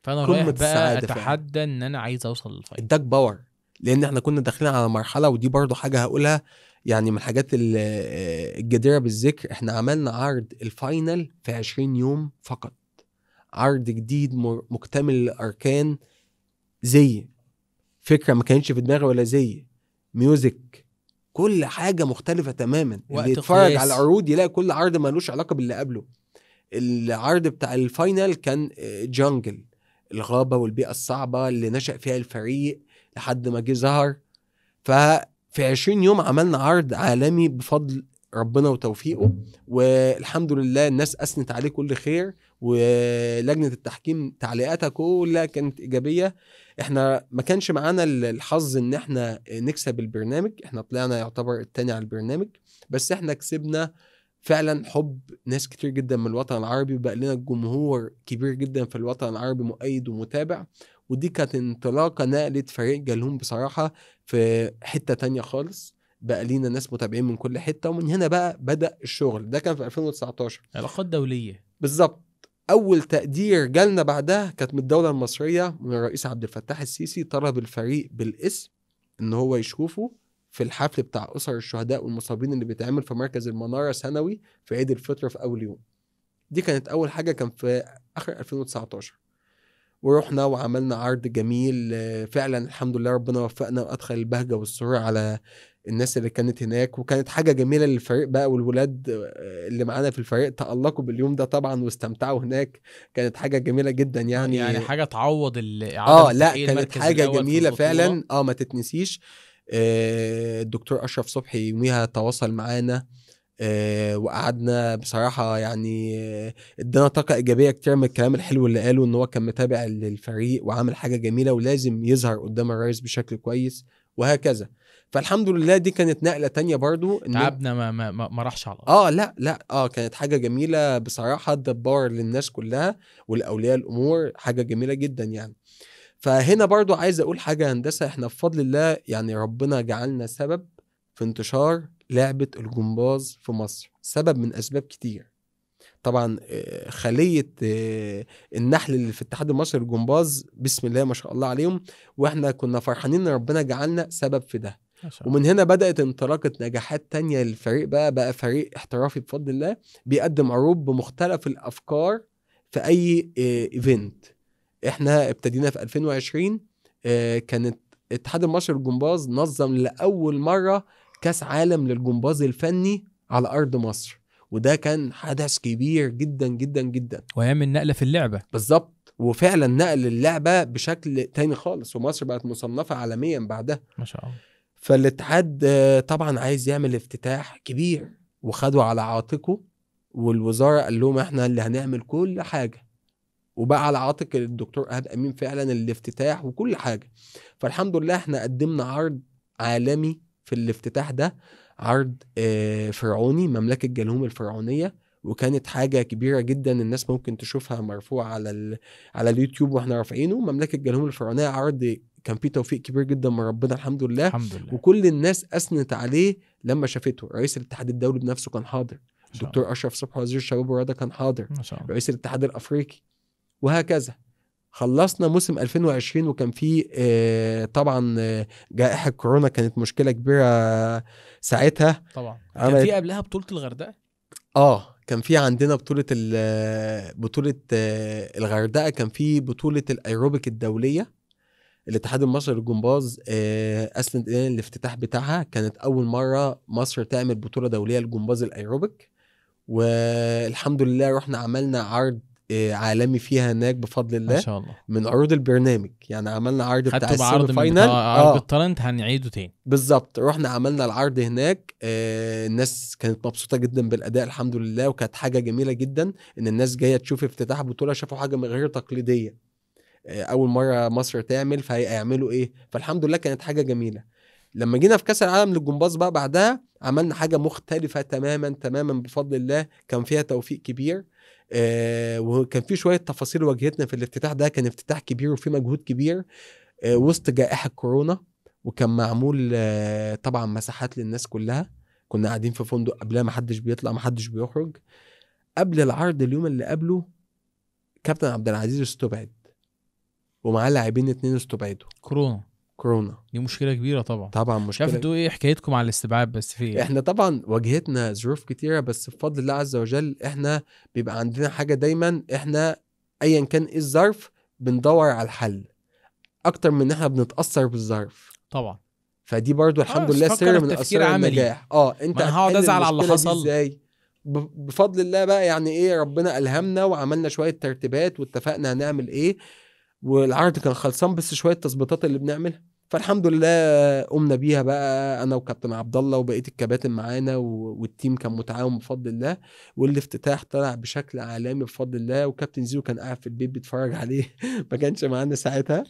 فانا رايح بقى اتحدى ان انا عايز اوصل لل final، اداك power، لان احنا كنا داخلين على مرحلة، ودي برضو حاجة هقولها يعني من الحاجات الجديره بالذكر، احنا عملنا عرض ال final في 20 يوم فقط، عرض جديد مكتمل الاركان، زي فكرة ما كانتش في دماغي ولا زي music، كل حاجة مختلفة تماما. اللي يتفرج على العروض يلاقي كل عرض ملوش علاقة باللي قبله. العرض بتاع ال final كان jungle، الغابة والبيئة الصعبة اللي نشأ فيها الفريق لحد ما جه ظهر. ففي 20 يوم عملنا عرض عالمي بفضل ربنا وتوفيقه، والحمد لله الناس أثنت عليه كل خير، ولجنة التحكيم تعليقاتها كلها كانت إيجابية. احنا ما كانش معانا الحظ ان احنا نكسب البرنامج، احنا طلعنا يعتبر التاني على البرنامج، بس احنا كسبنا فعلا حب ناس كتير جدا من الوطن العربي، وبقى لنا جمهور كبير جدا في الوطن العربي مؤيد ومتابع. ودي كانت انطلاقة نقلت فريق جلهوم بصراحة في حتة تانية خالص، بقى لينا ناس متابعين من كل حتة، ومن هنا بقى بدأ الشغل. ده كان في 2019. علاقات دولية. بالظبط. أول تقدير جالنا بعدها كانت من الدولة المصرية، من الرئيس عبد الفتاح السيسي، طلب الفريق بالاسم إن هو يشوفه في الحفل بتاع أسر الشهداء والمصابين اللي بيتعمل في مركز المنارة سنوي في عيد الفطر في أول يوم. دي كانت أول حاجة، كان في آخر 2019. ورحنا وعملنا عرض جميل فعلا، الحمد لله ربنا وفقنا وأدخل البهجة والسرور على الناس اللي كانت هناك، وكانت حاجة جميلة للفريق بقى، والولاد اللي معانا في الفريق تألقوا باليوم ده طبعا واستمتعوا هناك. كانت حاجة جميلة جدا يعني حاجة تعوض لا كانت حاجة جميلة فعلا، ما تتنسيش. الدكتور أشرف صبحي يوميها تواصل معانا، وقعدنا بصراحة يعني ادانا طاقة إيجابية كتير من الكلام الحلو اللي قاله، إن هو كان متابع للفريق وعامل حاجة جميلة ولازم يظهر قدام الرئيس بشكل كويس وهكذا. فالحمد لله دي كانت نقلة تانية برضو، تعبنا ما راحش على الأرض. لا لا كانت حاجة جميلة بصراحة، ده power للناس كلها والأولياء الأمور، حاجة جميلة جدا يعني. فهنا برضو عايز أقول حاجة هندسة، احنا بفضل الله يعني ربنا جعلنا سبب في انتشار لعبة الجمباز في مصر، سبب من أسباب كتير. طبعا خلية النحل اللي في الاتحاد المصري للجمباز بسم الله ما شاء الله عليهم، واحنا كنا فرحانين ان ربنا جعلنا سبب في ده. ومن هنا بدأت انطلاقة نجاحات تانية للفريق، بقى فريق احترافي بفضل الله، بيقدم عروض بمختلف الأفكار في أي event. احنا ابتدينا في 2020، كانت الاتحاد المصري للجمباز نظم لأول مرة كاس عالم للجمباز الفني على أرض مصر، وده كان حدث كبير جدا جدا جدا، ويعمل نقلة في اللعبة. بالظبط، وفعلا نقل اللعبة بشكل تاني خالص، ومصر بقت مصنفة عالميا بعدها ما شاء الله. فالاتحاد طبعا عايز يعمل افتتاح كبير، وخدوا على عاتقه، والوزارة قال لهم احنا اللي هنعمل كل حاجة، وبقى على عاتق الدكتور ايهاب امين فعلا الافتتاح وكل حاجة. فالحمد لله احنا قدمنا عرض عالمي في الافتتاح ده، عرض فرعوني، مملكة جالهوم الفرعونية، وكانت حاجة كبيرة جدا الناس ممكن تشوفها مرفوعة على اليوتيوب واحنا رافعينه. مملكة جالهوم الفرعونية عرض كان فيه توفيق كبير جدا من ربنا الحمد لله، الحمد لله. وكل الناس اثنت عليه لما شافته. رئيس الاتحاد الدولي بنفسه كان حاضر، الدكتور اشرف صبحي وزير الشباب والرياضة كان حاضر، رئيس الاتحاد الافريقي، وهكذا. خلصنا موسم 2020 وكان فيه طبعا جائحة كورونا، كانت مشكلة كبيرة ساعتها طبعا. كان في قبلها بطولة الغردقة، كان في عندنا بطولة الغردقة، كان في بطولة الايروبيك الدولية، الاتحاد المصري للجمباز اسند الينا الافتتاح بتاعها. كانت اول مرة مصر تعمل بطولة دولية للجمباز الايروبيك، والحمد لله رحنا عملنا عرض عالمي فيها هناك بفضل الله، ما شاء الله، من عروض البرنامج. يعني عملنا عرض بتاع ال semi final، عرض ال talent هنعيده تاني بالظبط. رحنا عملنا العرض هناك، الناس كانت مبسوطة جدا بالاداء الحمد لله، وكانت حاجة جميلة جدا ان الناس جاية تشوف افتتاح بطوله، شافوا حاجة غير تقليدية، اول مرة مصر تعمل، فهيعملوا ايه. فالحمد لله كانت حاجة جميلة. لما جينا في كاس العالم للجمباز بقى بعدها عملنا حاجة مختلفة تماما تماما بفضل الله، كان فيها توفيق كبير، وكان في شوية تفاصيل واجهتنا في الافتتاح ده. كان افتتاح كبير وفي مجهود كبير، وسط جائحة كورونا، وكان معمول طبعا مساحات للناس كلها، كنا قاعدين في فندق قبلها، ما حدش بيطلع ما حدش بيخرج. قبل العرض اليوم اللي قبله كابتن عبد العزيز استبعد، ومعاه لاعبين 2 استبعدوا كورونا. دي مشكلة كبيرة طبعا، طبعا مشكلة. شايف انتوا ايه حكايتكم على الاستبعاد؟ بس في إيه؟ احنا طبعا واجهتنا ظروف كتيرة، بس بفضل الله عز وجل احنا بيبقى عندنا حاجة دايما، احنا ايا كان ايه الظرف بندور على الحل اكتر من ان احنا بنتاثر بالظرف طبعا. فدي برضو الحمد لله سر من اسرار النجاح. انت هقعد ازعل على اللي حصل ازاي؟ بفضل الله بقى، يعني ايه، ربنا الهمنا وعملنا شوية ترتيبات واتفقنا هنعمل ايه، والعرض كان خلصان بس شوية تظبيطات اللي بنعملها، فالحمد لله قمنا بيها بقى انا وكابتن عبد الله وبقية الكباتن معانا، وال team كان متعاون بفضل الله، والافتتاح طلع بشكل عالمي بفضل الله. وكابتن زيزو كان قاعد في البيت بيتفرج عليه ما كانش معانا ساعتها،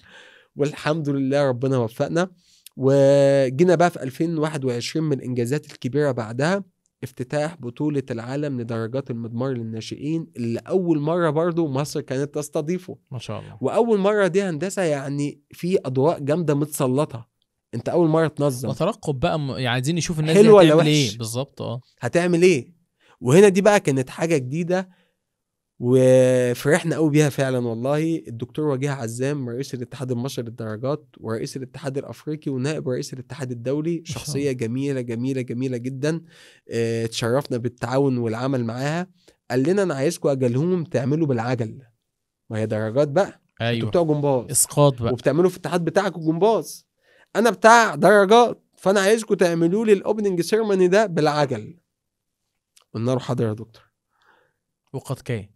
والحمد لله ربنا وفقنا. وجينا بقى في 2021 من الانجازات الكبيرة بعدها افتتاح بطولة العالم لدرجات المضمار للناشئين، اللي أول مرة برضو مصر كانت تستضيفه، ما شاء الله. وأول مرة دي هندسة، يعني في أضواء جامدة متسلطة، أنت أول مرة تنظم وترقب بقى، يعني عايزين نشوف الناس دي هتعمل إيه بالظبط، هتعمل إيه. وهنا دي بقى كانت حاجة جديدة وفرحنا قوي بيها فعلا والله. الدكتور وجيه عزام رئيس الاتحاد المصري للدرجات ورئيس الاتحاد الافريقي ونائب رئيس الاتحاد الدولي، شخصية جميلة جميلة جميلة جدا، اتشرفنا بالتعاون والعمل معاها. قال لنا انا عايزكم اجلهم تعملوا بالعجل، ما هي درجات بقى، ايوه انتوا بتوع جمباز اسقاط بقى وبتعملوا في الاتحاد بتاعكم جمباز، انا بتاع درجات، فانا عايزكم تعملوا لي ال opening ceremony ده بالعجل. قلنا له حاضر يا دكتور. وقد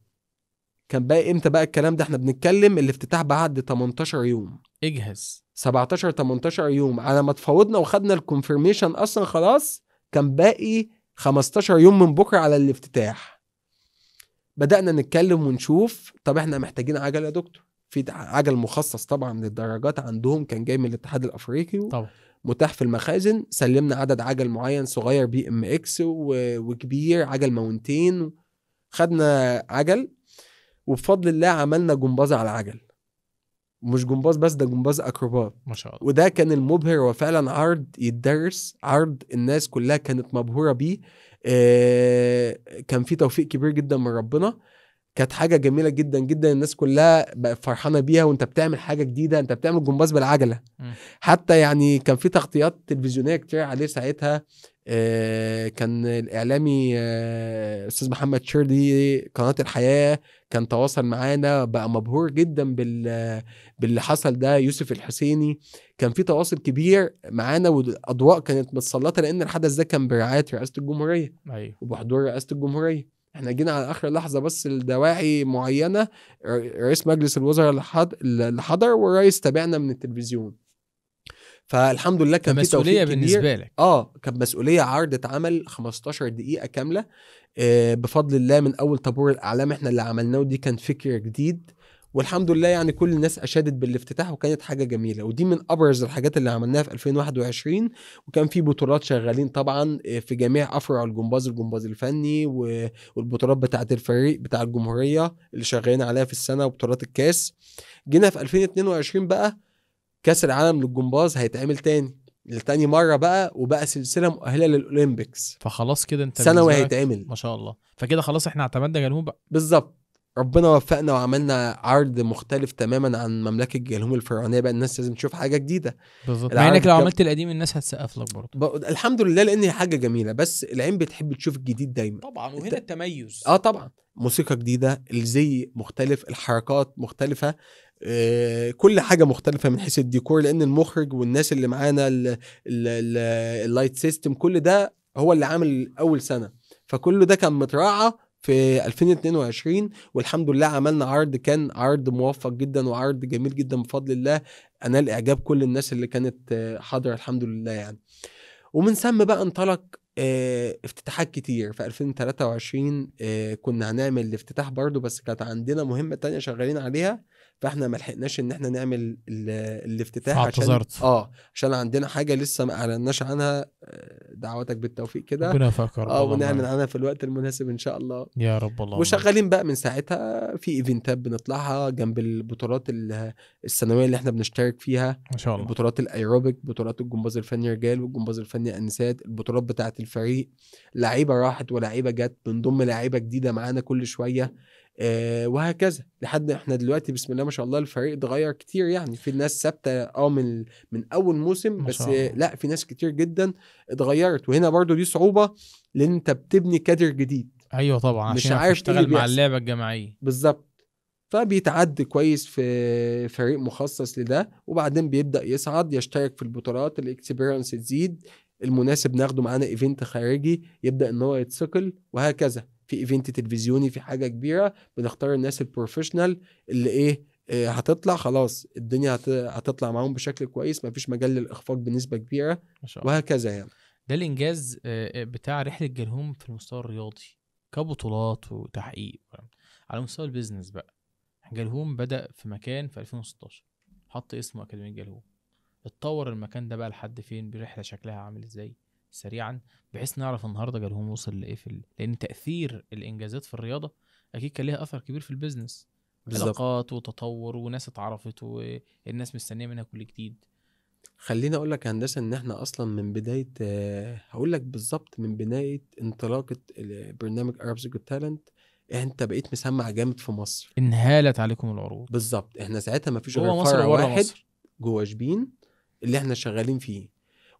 كان بقى امتى بقى الكلام ده؟ احنا بنتكلم الافتتاح بعد 18 يوم، اجهز 17 18 يوم على ما تفاوضنا وخدنا ال confirmation اصلا خلاص، كان باقي 15 يوم من بكره على الافتتاح. بدأنا نتكلم ونشوف طب احنا محتاجين عجل يا دكتور، في عجل مخصص طبعا للدرجات عندهم، كان جاي من الاتحاد الافريقي طبعا متاح في المخازن. سلمنا عدد عجل معين صغير BMX وكبير عجل mountain، خدنا عجل وبفضل الله عملنا جمباز على العجل، مش جمباز بس، ده جمباز اكروبات ما شاء الله. وده كان المبهر، وفعلا عرض يتدرس، عرض الناس كلها كانت مبهورة بيه. كان في توفيق كبير جدا من ربنا، كانت حاجة جميلة جدا جدا، الناس كلها بقت فرحانة بيها. وانت بتعمل حاجة جديدة، انت بتعمل جمباز بالعجلة. حتى يعني كان في تغطيات تلفزيونية كتير عليه ساعتها. كان الإعلامي أستاذ محمد شردي قناة الحياة كان تواصل معانا، بقى مبهور جدا باللي حصل ده. يوسف الحسيني كان في تواصل كبير معانا، والأضواء كانت متسلطة لأن الحدث ده كان برعاية رئاسة الجمهورية. أيوه. وبحضور رئاسة الجمهورية. احنا جينا على آخر لحظة بس لدواعي معينة، رئيس مجلس الوزراء اللي حضر والرئيس تابعنا من التلفزيون. فالحمد لله كان في مسؤولية توفيق كبير. بالنسبة لك. كان مسؤولية، عرض اتعمل 15 دقيقة كاملة، بفضل الله من اول طابور الاعلام احنا اللي عملناه، ودي كان فكر جديد، والحمد لله يعني كل الناس اشادت بالافتتاح وكانت حاجة جميلة. ودي من ابرز الحاجات اللي عملناها في 2021. وكان في بطولات شغالين طبعا في جميع افرع الجمباز، الجمباز الفني والبطولات بتاعه الفريق بتاع الجمهورية اللي شغالين عليها في السنة، وبطولات الكاس. جينا في 2022 بقى كاس العالم للجمباز هيتعمل تاني لتاني مرة بقى، وبقى سلسلة مؤهلة للاولمبيكس. فخلاص كده انت سنوي هيتعمل ما شاء الله. فكده خلاص احنا اعتمدنا جالهوم بقى. بالظبط، ربنا وفقنا وعملنا عرض مختلف تماما عن مملكة جالهوم الفرعونية بقى، الناس لازم تشوف حاجة جديدة. بالظبط، مع انك لو عملت القديم الناس هتسقف لك برضه. الحمد لله، لان هي حاجة جميلة، بس العين بتحب تشوف الجديد دايما طبعا، وهنا التميز. طبعا موسيقى جديدة، الزي مختلف، الحركات مختلفة، كل حاجة مختلفة من حيث الديكور، لان المخرج والناس اللي معانا ال light system كل ده هو اللي عامل اول سنة، فكل ده كان متراعى في 2022. والحمد لله عملنا عرض، كان عرض موفق جدا وعرض جميل جدا بفضل الله، انال اعجاب كل الناس اللي كانت حاضره الحمد لله يعني. ومن ثم بقى انطلق افتتاحات كتير. في 2023 كنا هنعمل الافتتاح برضو، بس كانت عندنا مهمة تانية شغالين عليها، فاحنا ما لحقناش ان احنا نعمل الافتتاح عشان عشان عندنا حاجة لسه ما اعلناش عنها. دعواتك بالتوفيق كده، ربنا يوفقك يا رب، ونعلن عنها في الوقت المناسب ان شاء الله يا رب. الله. وشغالين بقى من ساعتها في ايفنتات بنطلعها جنب البطولات السنوية اللي احنا بنشترك فيها ما شاء الله، بطولات الايروبيك، بطولات الجمباز الفني رجال والجمباز الفني انسات، البطولات بتاعه الفريق، لعيبة راحت ولاعيبه جت، بنضم لعيبة جديدة معانا كل شوية، وهكذا لحد احنا دلوقتي بسم الله ما شاء الله الفريق اتغير كتير يعني. في ناس ثابتة من اول موسم، بس لا في ناس كتير جدا اتغيرت. وهنا برضو دي صعوبة، لان انت بتبني كادر جديد. ايوه طبعا، مش عارف تشتغل مع اللعبة الجماعية. بالظبط، فبيتعد كويس في فريق مخصص لده، وبعدين بيبدا يصعد يشترك في البطولات، ال experience تزيد، المناسب ناخده معانا event خارجي يبدا ان هو يتثقل، وهكذا. في event تلفزيوني، في حاجة كبيرة، بنختار الناس ال professional اللي ايه هتطلع خلاص الدنيا هتطلع معاهم بشكل كويس، مفيش مجال للاخفاق بنسبة كبيرة، وهكذا يعني. ده الانجاز بتاع رحله جالهوم في المستوى الرياضي كبطولات وتحقيق. على مستوى ال business بقى، جالهوم بدا في مكان في 2016 حط اسمه اكاديمية جالهوم، اتطور المكان ده بقى لحد فين، برحله شكلها عامل ازاي سريعا، بحيث نعرف النهارده جالهوم وصل لايه في لان تاثير الانجازات في الرياضة اكيد كان ليها اثر كبير في ال business، علاقات وتطور وناس اتعرفت والناس مستنيه منها كل جديد. خليني اقول لك هندسة ان احنا اصلا من بداية، هقول لك بالظبط من بداية انطلاقة برنامج Arabs Got Talent، انت بقيت مسمع جامد في مصر، انهالت عليكم العروض. بالظبط، احنا ساعتها ما فيش غير فرع واحد جوه شبين اللي احنا شغالين فيه،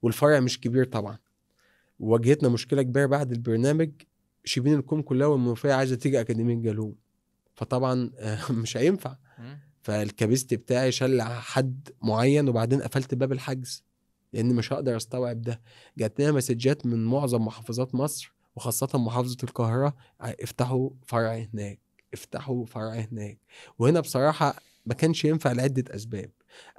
والفرع مش كبير طبعا. واجهتنا مشكلة كبيرة بعد البرنامج، شبين الكوم كلها والمنوفيه عايزه تيجي اكاديمية جالهوم، فطبعا مش هينفع. فال capacity بتاعي شل حد معين، وبعدين قفلت باب الحجز لان مش هقدر استوعب ده. جات لنا مسجات من معظم محافظات مصر وخاصة محافظة القاهرة، افتحوا فرع هناك، افتحوا فرع هناك. وهنا بصراحة ما كانش ينفع لعدة اسباب.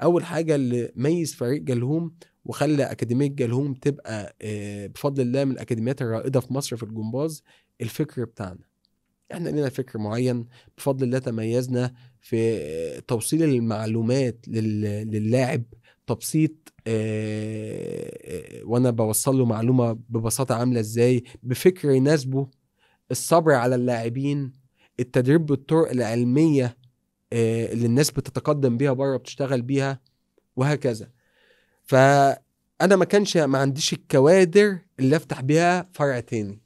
اول حاجة اللي ميز فريق جالهوم وخلى أكاديمية جالهوم تبقى بفضل الله من الأكاديميات الرائدة في مصر في الجمباز، الفكر بتاعنا. احنا لنا فكر معين بفضل الله، تميزنا في توصيل المعلومات للاعب، تبسيط، وانا بوصل له معلومة ببساطة عاملة ازاي، بفكر يناسبه، الصبر على اللاعبين، التدريب بالطرق العلمية اللي الناس بتتقدم بيها بره بتشتغل بيها، وهكذا. فانا ما عنديش الكوادر اللي افتح بيها فرع تاني،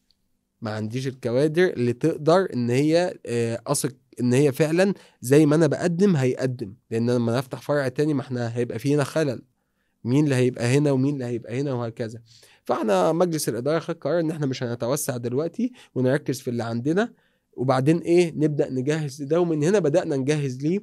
ما عنديش الكوادر اللي تقدر ان هي اثق ان هي فعلا زي ما انا بقدم هيقدم، لان لما افتح فرع تاني ما احنا هيبقى فينا خلل، مين اللي هيبقى هنا ومين اللي هيبقى هنا وهكذا. فاحنا مجلس الادارة خد قرار ان احنا مش هنتوسع دلوقتي ونركز في اللي عندنا، وبعدين ايه نبدا نجهز ده. ومن هنا بدانا نجهز ليه،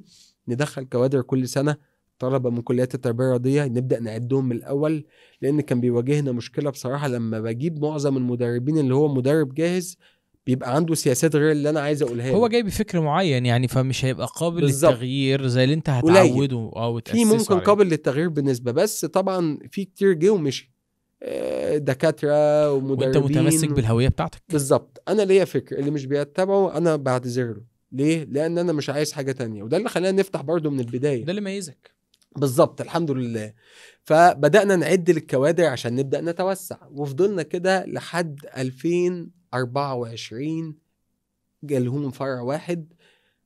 ندخل كوادر كل سنة، طلبه من كليات التربية الرياضية نبدا نعدهم من الاول، لان كان بيواجهنا مشكلة بصراحة لما بجيب معظم المدربين اللي هو مدرب جاهز بيبقى عنده سياسات غير اللي انا عايز اقولها له. هو جاي بفكر معين يعني، فمش هيبقى قابل بالظبط. للتغيير زي اللي انت هتعوده او في تاسسه ممكن عليه. قابل للتغيير بالنسبة، بس طبعا في كتير جه ومشي، دكاترة ومدربين. وانت متمسك بالهوية بتاعتك. بالظبط، انا ليا فكر، اللي مش بيتبعه انا بعتذر له. ليه؟ لان انا مش عايز حاجة تانية، وده اللي خلانا نفتح برضو من البداية. ده اللي ميزك. بالظبط، الحمد لله. فبدأنا نعد الكوادر عشان نبدأ نتوسع، وفضلنا كده لحد 2024 جالهم فرع واحد،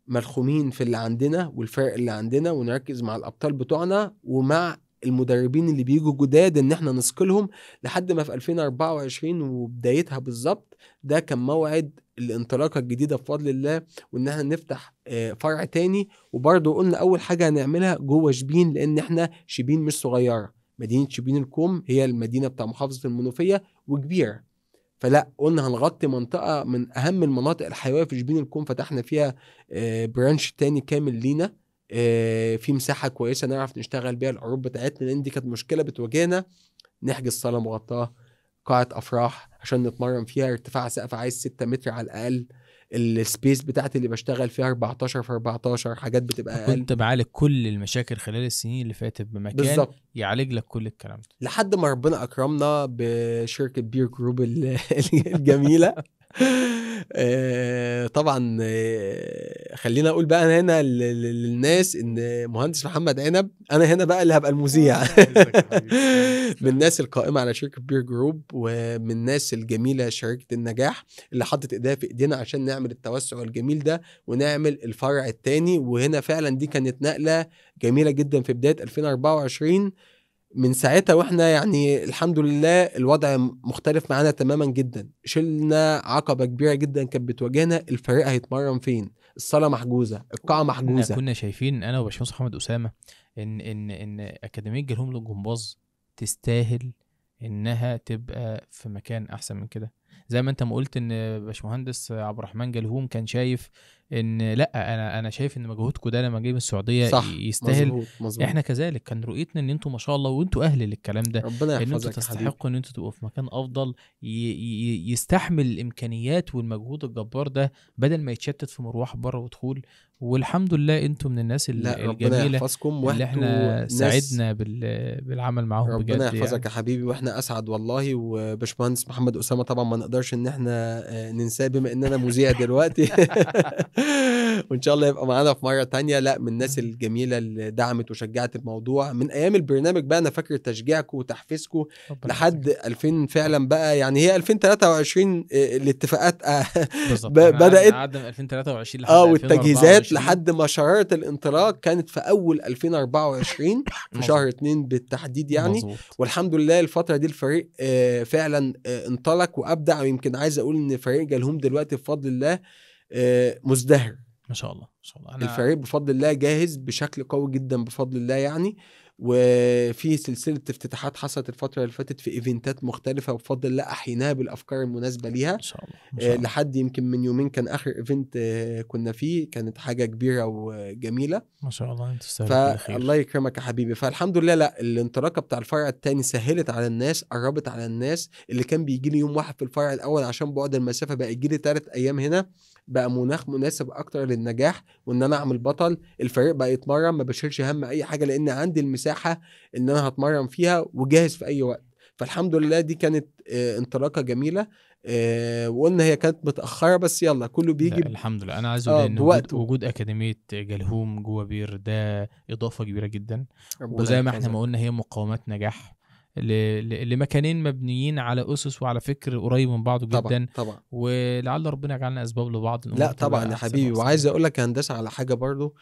ملخومين في اللي عندنا والفرق اللي عندنا، ونركز مع الأبطال بتوعنا ومع المدربين اللي بيجوا جداد ان احنا نسكلهم، لحد ما في 2024 وبدايتها بالظبط ده كان موعد الانطلاقة الجديدة بفضل الله، وان احنا نفتح فرع تاني. وبرضه قلنا اول حاجة هنعملها جوه شبين، لان احنا شبين مش صغيرة، مدينة شبين الكوم هي المدينة بتاع محافظة المنوفية وكبيرة، فلا قلنا هنغطي منطقة من اهم المناطق الحيوية في شبين الكوم، فتحنا فيها branch تاني كامل لينا، في مساحة كويسة نعرف نشتغل بيها العروض بتاعتنا، لان دي كانت مشكلة بتواجهنا، نحجز صالة مغطاة، قاعة أفراح عشان نتمرن فيها، ارتفاع سقف عايز 6 متر على الأقل، ال space بتاعتي اللي بشتغل فيها 14 في 14، حاجات بتبقى أقل. كنت بعالج كل المشاكل خلال السنين اللي فاتت بمكان بالظبط يعالج لك كل الكلام ده، لحد ما ربنا أكرمنا بشركة بير جروب الجميلة. طبعا خلينا اقول بقى هنا للناس ان مهندس محمد عنب، انا هنا بقى اللي هبقى المذيع من الناس القائمة على شركة بير جروب، ومن الناس الجميلة شركة النجاح اللي حطت ايديها في ايدينا عشان نعمل التوسع الجميل ده ونعمل الفرع الثاني. وهنا فعلا دي كانت نقله جميلة جدا في بداية 2024. من ساعتها واحنا يعني الحمد لله الوضع مختلف معانا تماما جدا، شلنا عقبة كبيرة جدا كانت بتواجهنا، الفريق هيتمرن فين؟ الصالة محجوزة، القاعة محجوزة. كنا شايفين انا وباشمهندس محمد أسامة ان ان ان أكاديمية جالهم للجمباز تستاهل انها تبقى في مكان احسن من كده. زي ما انت ما قلت ان باشمهندس عبد الرحمن جالهوم كان شايف ان لا، انا شايف ان مجهودكم ده لما جاي من السعودية صح، يستاهل. مظبوط مظبوط. احنا كذلك كان رؤيتنا ان انتم ما شاء الله وانتم اهل للكلام ده، ربنا ان انتم يحفظك يا حبيبي. تستحقوا ان انتم تبقوا في مكان افضل يستحمل الامكانيات والمجهود الجبار ده، بدل ما يتشتت في مروح بره ودخول. والحمد لله انتم من الناس لا ربنا الجميلة يحفظكم، اللي وانتوا احنا ناس ساعدنا بالعمل معاهم ربنا بجد يحفظك يعني. يا حبيبي، واحنا اسعد والله. وباشمهندس محمد اسامة طبعا ما نقدرش ان احنا ننساه بما ان انا مذيع دلوقتي وان شاء الله يبقى معانا في مرة تانية. لا، من الناس الجميلة اللي دعمت وشجعت الموضوع من ايام البرنامج بقى، انا فاكر تشجيعكم وتحفيزكم ربنا لحد يحفظك. 2000 فعلا بقى، يعني هي 2023 الاتفاقات بالظبط، احنا بدات قعدنا من 2023 لحد والتجهيزات 2024. لحد ما شرارة الانطلاق كانت في اول 2024 في شهر مظبوط 2 بالتحديد يعني. مظبوط. والحمد لله الفترة دي الفريق فعلا انطلق وابدع، ويمكن عايز اقول ان فريق جالهم دلوقتي بفضل الله مزدهر. ما شاء الله ما شاء الله. انا الفريق بفضل الله جاهز بشكل قوي جدا بفضل الله يعني، وفي سلسلة افتتاحات حصلت الفترة اللي فاتت في ايفنتات مختلفة وبفضل الله احيناها بالافكار المناسبة ليها. ما شاء الله ما شاء الله. لحد يمكن من يومين كان اخر event كنا فيه، كانت حاجة كبيرة وجميلة. ما شاء الله، انت تستاهل كل خير. فالله يكرمك يا حبيبي. فالحمد لله، لا الانطلاقة بتاع الفرع الثاني سهلت على الناس، قربت على الناس. اللي كان بيجي لي يوم واحد في الفرع الاول عشان بعد المسافة بقى يجي لي 3 ايام هنا، بقى مناخ مناسب اكتر للنجاح وان انا اعمل بطل. الفريق بقى يتمرن، ما بشيلش هم اي حاجة لان عندي المساحة ان انا هتمرن فيها وجاهز في اي وقت. فالحمد لله دي كانت انطلاقة جميلة، وقلنا هي كانت متاخرة بس يلا كله بيجي لا الحمد لله. انا عايز اقول ان بوقته. وجود اكاديمية جالهوم جوه بير ده اضافه كبيرة جدا، ربنا وزي ما احنا يحفظك. ما قلنا هي مقومات نجاح لمكانين مبنيين على اسس وعلى فكر قريب من بعضه طبعا جدا، طبعا. ولعل ربنا يجعلنا اسباب لبعض لا الامور طبعا تبقى يا احسن حبيبي. واحسن. وعايز اقول لك يا هندسة على حاجة برضو،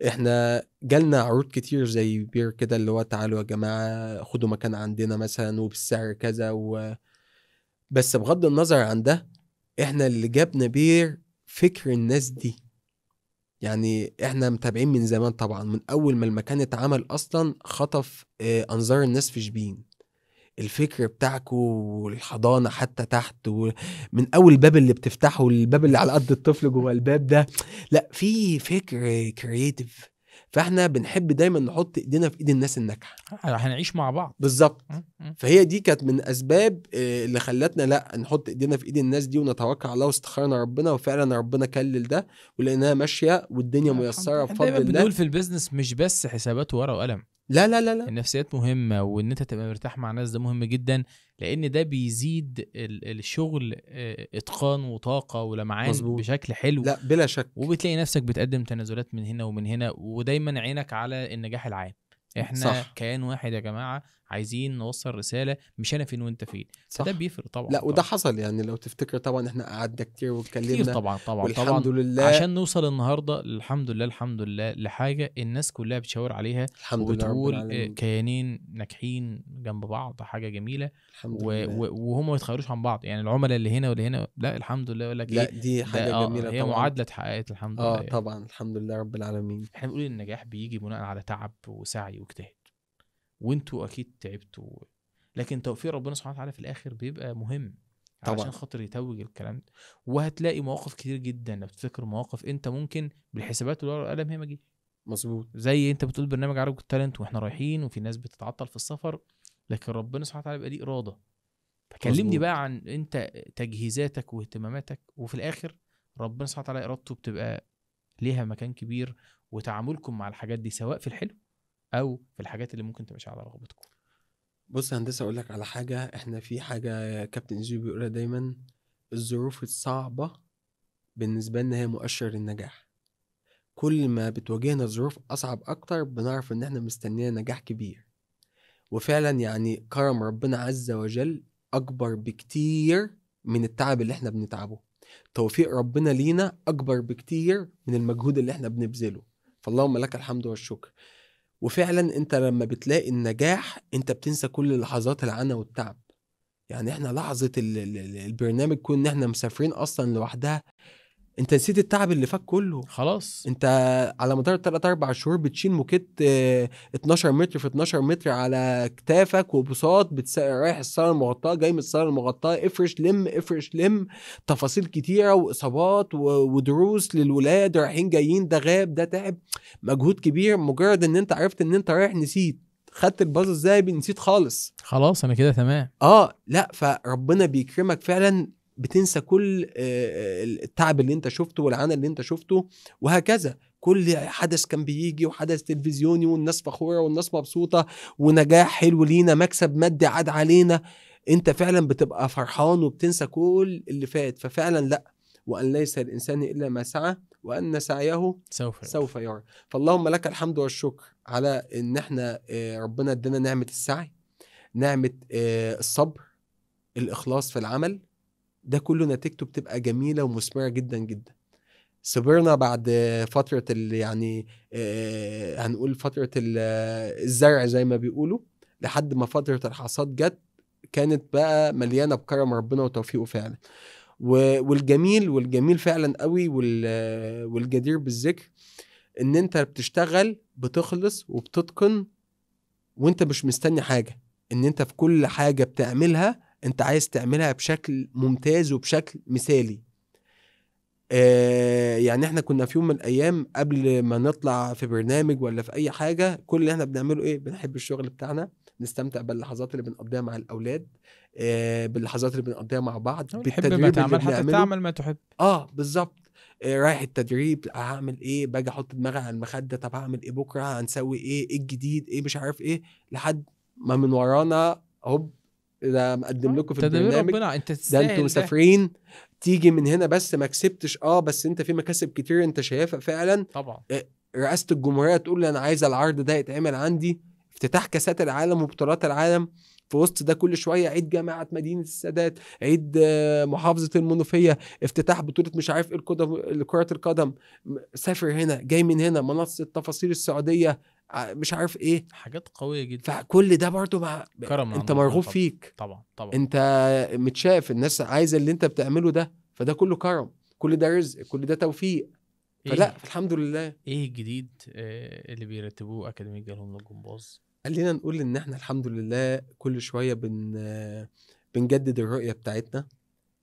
احنا جالنا عروض كتير زي بير كده، اللي هو تعالوا يا جماعة خدوا مكان عندنا مثلا وبالسعر كذا بس بغض النظر عن ده، احنا اللي جابنا بير فكر الناس دي. يعني احنا متابعين من زمان طبعا، من اول ما المكان اتعمل اصلا خطف انظار الناس في شبين، الفكر بتاعكو والحضانه حتى تحت، ومن اول باب اللي بتفتحه الباب اللي على قد الطفل جوه الباب ده، لا في فكر creative، فاحنا بنحب دايما نحط ايدينا في ايد الناس الناجحة، هنعيش مع بعض بالظبط. فهي دي كانت من اسباب اللي خلتنا لا نحط ايدينا في ايد الناس دي ونتوكل على الله، واستخرنا ربنا، وفعلا ربنا كلل ده ولقيناها ماشية والدنيا ميسرة بفضل الله. دايما بنقول في ال business مش بس حسابات ورقة وقلم، لا لا لا لا، النفسيات مهمة، وان انت تبقى مرتاح مع ناس ده مهم جدا، لان ده بيزيد الشغل اتقان وطاقة ولمعان. مظبوط. بشكل حلو، لا بلا شك. وبتلاقي نفسك بتقدم تنازلات من هنا ومن هنا، ودايما عينك على النجاح العام. احنا صح. كيان واحد يا جماعة، عايزين نوصل رسالة، مش انا فين وانت فين. ده بيفرق طبعا. لا وده حصل يعني، لو تفتكر طبعا احنا قعدنا كتير واتكلمنا طبعا طبعا والحمد طبعا لله عشان نوصل النهارده الحمد لله الحمد لله لحاجة الناس كلها بتشاور عليها الحمد لله، وبتقول كيانين ناجحين جنب بعض، حاجة جميلة الحمد لله. وهم ما يتخيروش عن بعض يعني، العملاء اللي هنا واللي هنا، لا الحمد لله يقول لك لا دي حاجة جميلة هي طبعا، معادلة اتحققت الحمد لله. طبعا الحمد لله رب العالمين. احنا بنقول النجاح بيجي بناء على تعب وسعي واجتهاد، وانتوا اكيد تعبتوا، لكن توفيق ربنا سبحانه وتعالى في الاخر بيبقى مهم طبعا عشان خاطر يتوج الكلام ده. وهتلاقي مواقف كتير جدا لو تفتكر مواقف انت ممكن بالحسابات والورقة والقلم هي ما تجيش. مظبوط، زي انت بتقول برنامج عرب تالنت واحنا رايحين وفي ناس بتتعطل في السفر، لكن ربنا سبحانه وتعالى بيبقى ليه اراده. فكلمني بقى عن انت تجهيزاتك واهتماماتك، وفي الاخر ربنا سبحانه وتعالى ارادته بتبقى ليها مكان كبير، وتعاملكم مع الحاجات دي سواء في الحلو او في الحاجات اللي ممكن تبقاش على رغبتكم. بص يا هندسة، اقول لك على حاجة. احنا في حاجة كابتن زيو بيقولها دايما، الظروف الصعبة بالنسبة لنا هي مؤشر للنجاح. كل ما بتواجهنا ظروف اصعب اكتر بنعرف ان احنا مستنيين نجاح كبير. وفعلا يعني كرم ربنا عز وجل اكبر بكتير من التعب اللي احنا بنتعبه، توفيق ربنا لينا اكبر بكتير من المجهود اللي احنا بنبذله، فاللهم لك الحمد والشكر. وفعلا انت لما بتلاقي النجاح انت بتنسى كل لحظات العنا والتعب. يعني احنا لحظة البرنامج كنا احنا مسافرين اصلا لوحدها، انت نسيت التعب اللي فات كله خلاص. انت على مدار 3-4 شهور بتشيل موكيت 12 متر في 12 متر على كتافك وبساط، رايح الصاله المغطاه جاي من الصاله المغطاه، افرش لم افرش لم، تفاصيل كتيرة واصابات ودروس للولاد رايحين جايين، ده غاب ده تعب، مجهود كبير. مجرد ان انت عرفت ان انت رايح نسيت، خدت الباص ازاي نسيت خالص، خلاص انا كده تمام. لا فربنا بيكرمك فعلا، بتنسى كل التعب اللي انت شفته والعناء اللي انت شفته، وهكذا. كل حدث كان بيجي وحدث تلفزيوني والناس فخورة والناس مبسوطة ونجاح حلو لينا، مكسب مادي عاد علينا، انت فعلا بتبقى فرحان وبتنسى كل اللي فات. ففعلا لا، وأن ليس الإنسان إلا ما سعى وأن سعيه سوف يرى. فاللهم لك الحمد والشكر على ان احنا ربنا ادينا نعمة السعي، نعمة الصبر، الإخلاص في العمل، ده كله نتيجته بتبقى جميلة ومثمرة جدا جدا. صبرنا بعد فترة يعني هنقول فترة الزرع زي ما بيقولوا، لحد ما فترة الحصاد جت، كانت بقى مليانة بكرم ربنا وتوفيقه فعلا. والجميل فعلا قوي والجدير بالذكر ان انت بتشتغل بتخلص وبتتقن وانت مش مستني حاجة، ان انت في كل حاجة بتعملها انت عايز تعملها بشكل ممتاز وبشكل مثالي. يعني احنا كنا في يوم من الايام قبل ما نطلع في برنامج ولا في اي حاجة، كل اللي احنا بنعمله ايه؟ بنحب الشغل بتاعنا، نستمتع باللحظات اللي بنقضيها مع الاولاد، باللحظات اللي بنقضيها مع بعض، بالتدريب ما تعمل حتى تعمل ما تحب. بالظبط. رايح التدريب هعمل ايه، باجي احط دماغي على المخدة، طب هعمل ايه بكره، هنسوي ايه، ايه الجديد، ايه مش عارف ايه، لحد ما من ورانا هوب ده مقدم لكم في البرنامج، انت ده انتوا مسافرين تيجي من هنا بس ما كسبتش، بس انت في مكاسب كتير انت شايفها فعلا طبعا. رئاسة الجمهورية تقول لي انا عايزه العرض ده يتعمل عندي، افتتاح كاسات العالم وبطولات العالم، في وسط ده كل شوية عيد جامعه مدينة السادات، عيد محافظة المنوفية، افتتاح بطوله مش عارف ايه كره القدم، سافر هنا جاي من هنا، منصة تفاصيل السعودية مش عارف ايه، حاجات قوية جدا. فكل ده برضو مع كرم انت مرغوب فيك طبعا طبعا، انت متشاف، الناس عايزه اللي انت بتعمله ده، فده كله كرم، كل ده رزق، كل ده توفيق. فلا الحمد لله. ايه الجديد اللي بيرتبوه اكاديمية جالهم للجمباز؟ خلينا نقول ان احنا الحمد لله كل شوية بنجدد الرؤية بتاعتنا،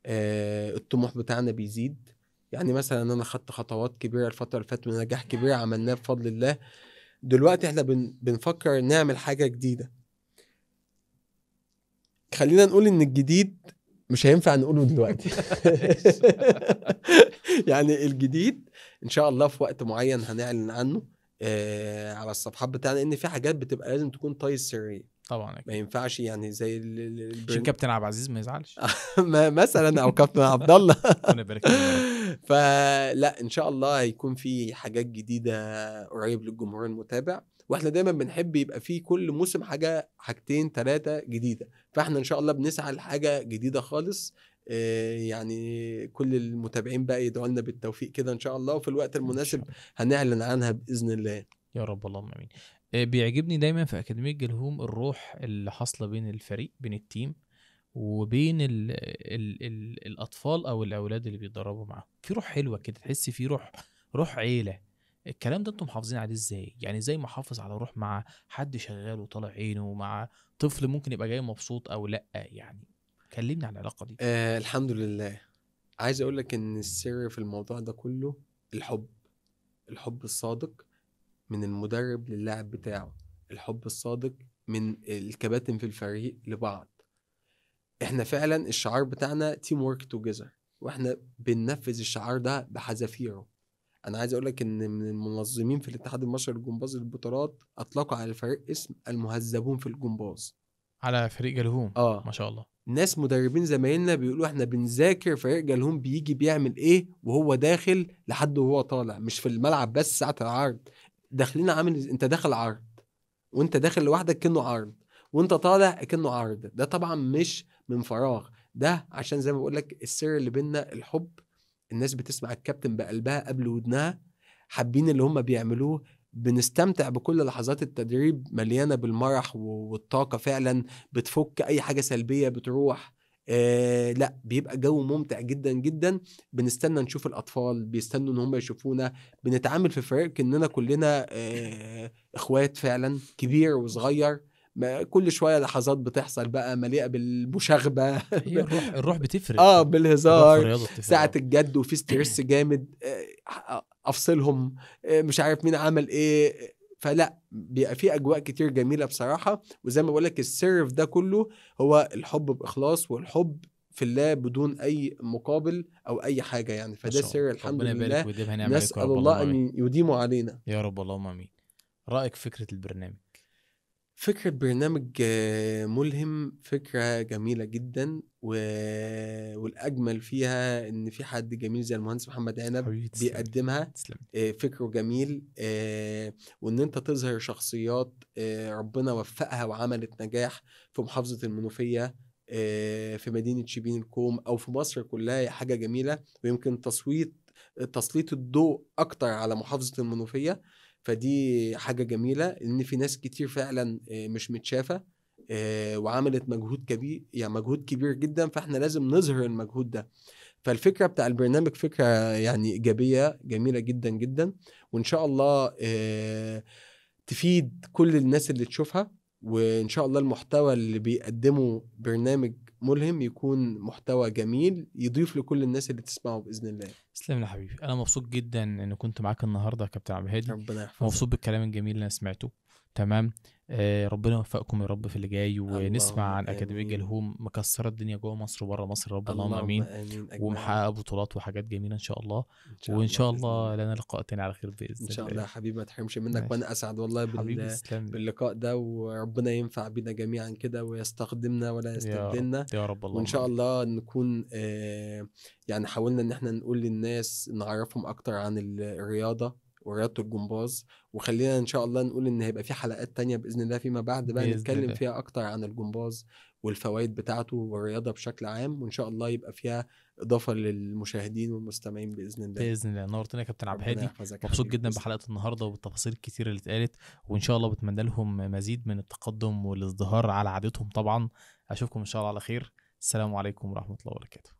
الطموح بتاعنا بيزيد. يعني مثلا انا خدت خطوات كبيرة الفترة اللي فاتت ونجاح كبير عملناه بفضل الله. دلوقتي احنا بنفكر نعمل حاجة جديدة. خلينا نقول ان الجديد مش هينفع نقوله دلوقتي. يعني الجديد ان شاء الله في وقت معين هنعلن عنه على الصفحات بتاعنا، ان في حاجات بتبقى لازم تكون طاي سرية طبعا، ما ينفعش يعني زي عشان كابتن عبد العزيز ما يزعلش مثلا، او كابتن عبد الله. فلا ان شاء الله هيكون في حاجات جديدة قريب للجمهور المتابع، واحنا دايما بنحب يبقى في كل موسم حاجة، حاجتين، 3 جديدة، فاحنا ان شاء الله بنسعى لحاجة جديدة خالص. يعني كل المتابعين بقى يدعوا لنا بالتوفيق كده ان شاء الله، وفي الوقت المناسب هنعلن عنها باذن الله يا رب. اللهم امين. بيعجبني دايما في اكاديمية جلهوم الروح اللي حاصله بين الفريق، بين ال team، وبين ال ال ال الاطفال او الاولاد اللي بيتدربوا معاهم. في روح حلوة كده، تحس في روح عيله. الكلام ده انتم محافظين عليه ازاي؟ يعني ازاي محافظ على روح مع حد شغال وطالع عينه، مع طفل ممكن يبقى جاي مبسوط او لا؟ يعني كلمني عن العلاقة دي. الحمد لله. عايز اقول لك ان السر في الموضوع ده كله الحب، الحب الصادق من المدرب للاعب بتاعه، الحب الصادق من الكباتن في الفريق لبعض. احنا فعلا الشعار بتاعنا team work together، واحنا بننفذ الشعار ده بحذافيره. انا عايز اقول لك ان من المنظمين في الاتحاد المصري للجمباز للبطولات اطلقوا على الفريق اسم المهذبون في الجمباز، على فريق جلهوم. ما شاء الله. ناس مدربين زمايلنا بيقولوا احنا بنذاكر فريق جلهوم بيجي بيعمل ايه وهو داخل لحد وهو طالع، مش في الملعب بس ساعة العرض. داخلين عامل انت داخل عرض، وانت داخل لوحدك كأنه عرض، وانت طالع كأنه عرض. ده طبعا مش من فراغ، ده عشان زي ما بقول لك السر اللي بينا الحب. الناس بتسمع الكابتن بقلبها قبل ودنها، حابين اللي هم بيعملوه، بنستمتع بكل لحظات التدريب، مليانة بالمرح والطاقة، فعلا بتفك اي حاجة سلبية بتروح. لا بيبقى جو ممتع جدا جدا. بنستنى نشوف الاطفال، بيستنوا ان هم يشوفونا. بنتعامل في فريق كاننا كلنا اخوات فعلا، كبير وصغير. ما كل شوية لحظات بتحصل بقى مليئة بالمشاغبه. هي الروح بتفرق، بالهزار ساعة الجد، وفي stress جامد، افصلهم، مش عارف مين عمل ايه. فلا بيبقى في اجواء كتير جميلة بصراحة. وزي ما بقولك السر في ده كله هو الحب باخلاص، والحب في الله بدون اي مقابل او اي حاجة يعني. فده السر الحمد لله، نسال الله ان يديمه علينا يا رب. اللهم امين. رايك فكرة البرنامج؟ فكرة برنامج ملهم فكرة جميلة جدا، والأجمل فيها إن في حد جميل زي المهندس محمد عنب بيقدمها. فكرة جميل، وإن أنت تظهر شخصيات ربنا وفقها وعملت نجاح في محافظة المنوفية، في مدينة شبين الكوم، أو في مصر كلها، حاجة جميلة. ويمكن تسليط الضوء أكتر على محافظة المنوفية، فدي حاجة جميلة. إن في ناس كتير فعلا مش متشافة وعملت مجهود كبير، يعني مجهود كبير جدا، فاحنا لازم نظهر المجهود ده. فالفكرة بتاع البرنامج فكرة يعني إيجابية جميلة جدا جدا، وإن شاء الله تفيد كل الناس اللي تشوفها. وإن شاء الله المحتوى اللي بيقدمه برنامج ملهم يكون محتوى جميل يضيف لكل الناس اللي تسمعه بإذن الله. تسلم يا حبيبي، أنا مبسوط جدا إن كنت معاك النهاردة يا كابتن عبد الهادي. ربنا يحفظك. مبسوط بالكلام الجميل اللي أنا سمعته. تمام. ربنا يوفقكم يا رب في اللي جاي، ونسمع عن أكاديمية جلهوم مكسرة الدنيا جوه مصر وبره مصر يا رب. اللهم آمين. ومحققة بطولات وحاجات جميلة إن شاء الله. وإن شاء الله لنا لقاء تاني على خير بإذن الله. إن شاء الله يا حبيبي، ما تحرمش منك. وأنا أسعد والله باللقاء ده، وربنا ينفع بينا جميعا كده ويستخدمنا ولا يستبدلنا يا رب. الله. وإن شاء الله نكون يعني حاولنا إن احنا نقول للناس، نعرفهم أكتر عن الرياضة ورياضة الجمباز. وخلينا ان شاء الله نقول ان هيبقى في حلقات تانية بإذن الله فيما بعد بقى نتكلم فيها اكتر عن الجمباز والفوائد بتاعته والرياضة بشكل عام، وان شاء الله يبقى فيها اضافة للمشاهدين والمستمعين بإذن الله. بإذن الله. نورتنا يا كابتن عبد الهادي، مبسوط جدا بحلقة النهاردة وبالتفاصيل الكتير اللي اتقالت، وان شاء الله بتمنى لهم مزيد من التقدم والازدهار على عادتهم طبعا. اشوفكم ان شاء الله على خير. السلام عليكم ورحمة الله وبركاته.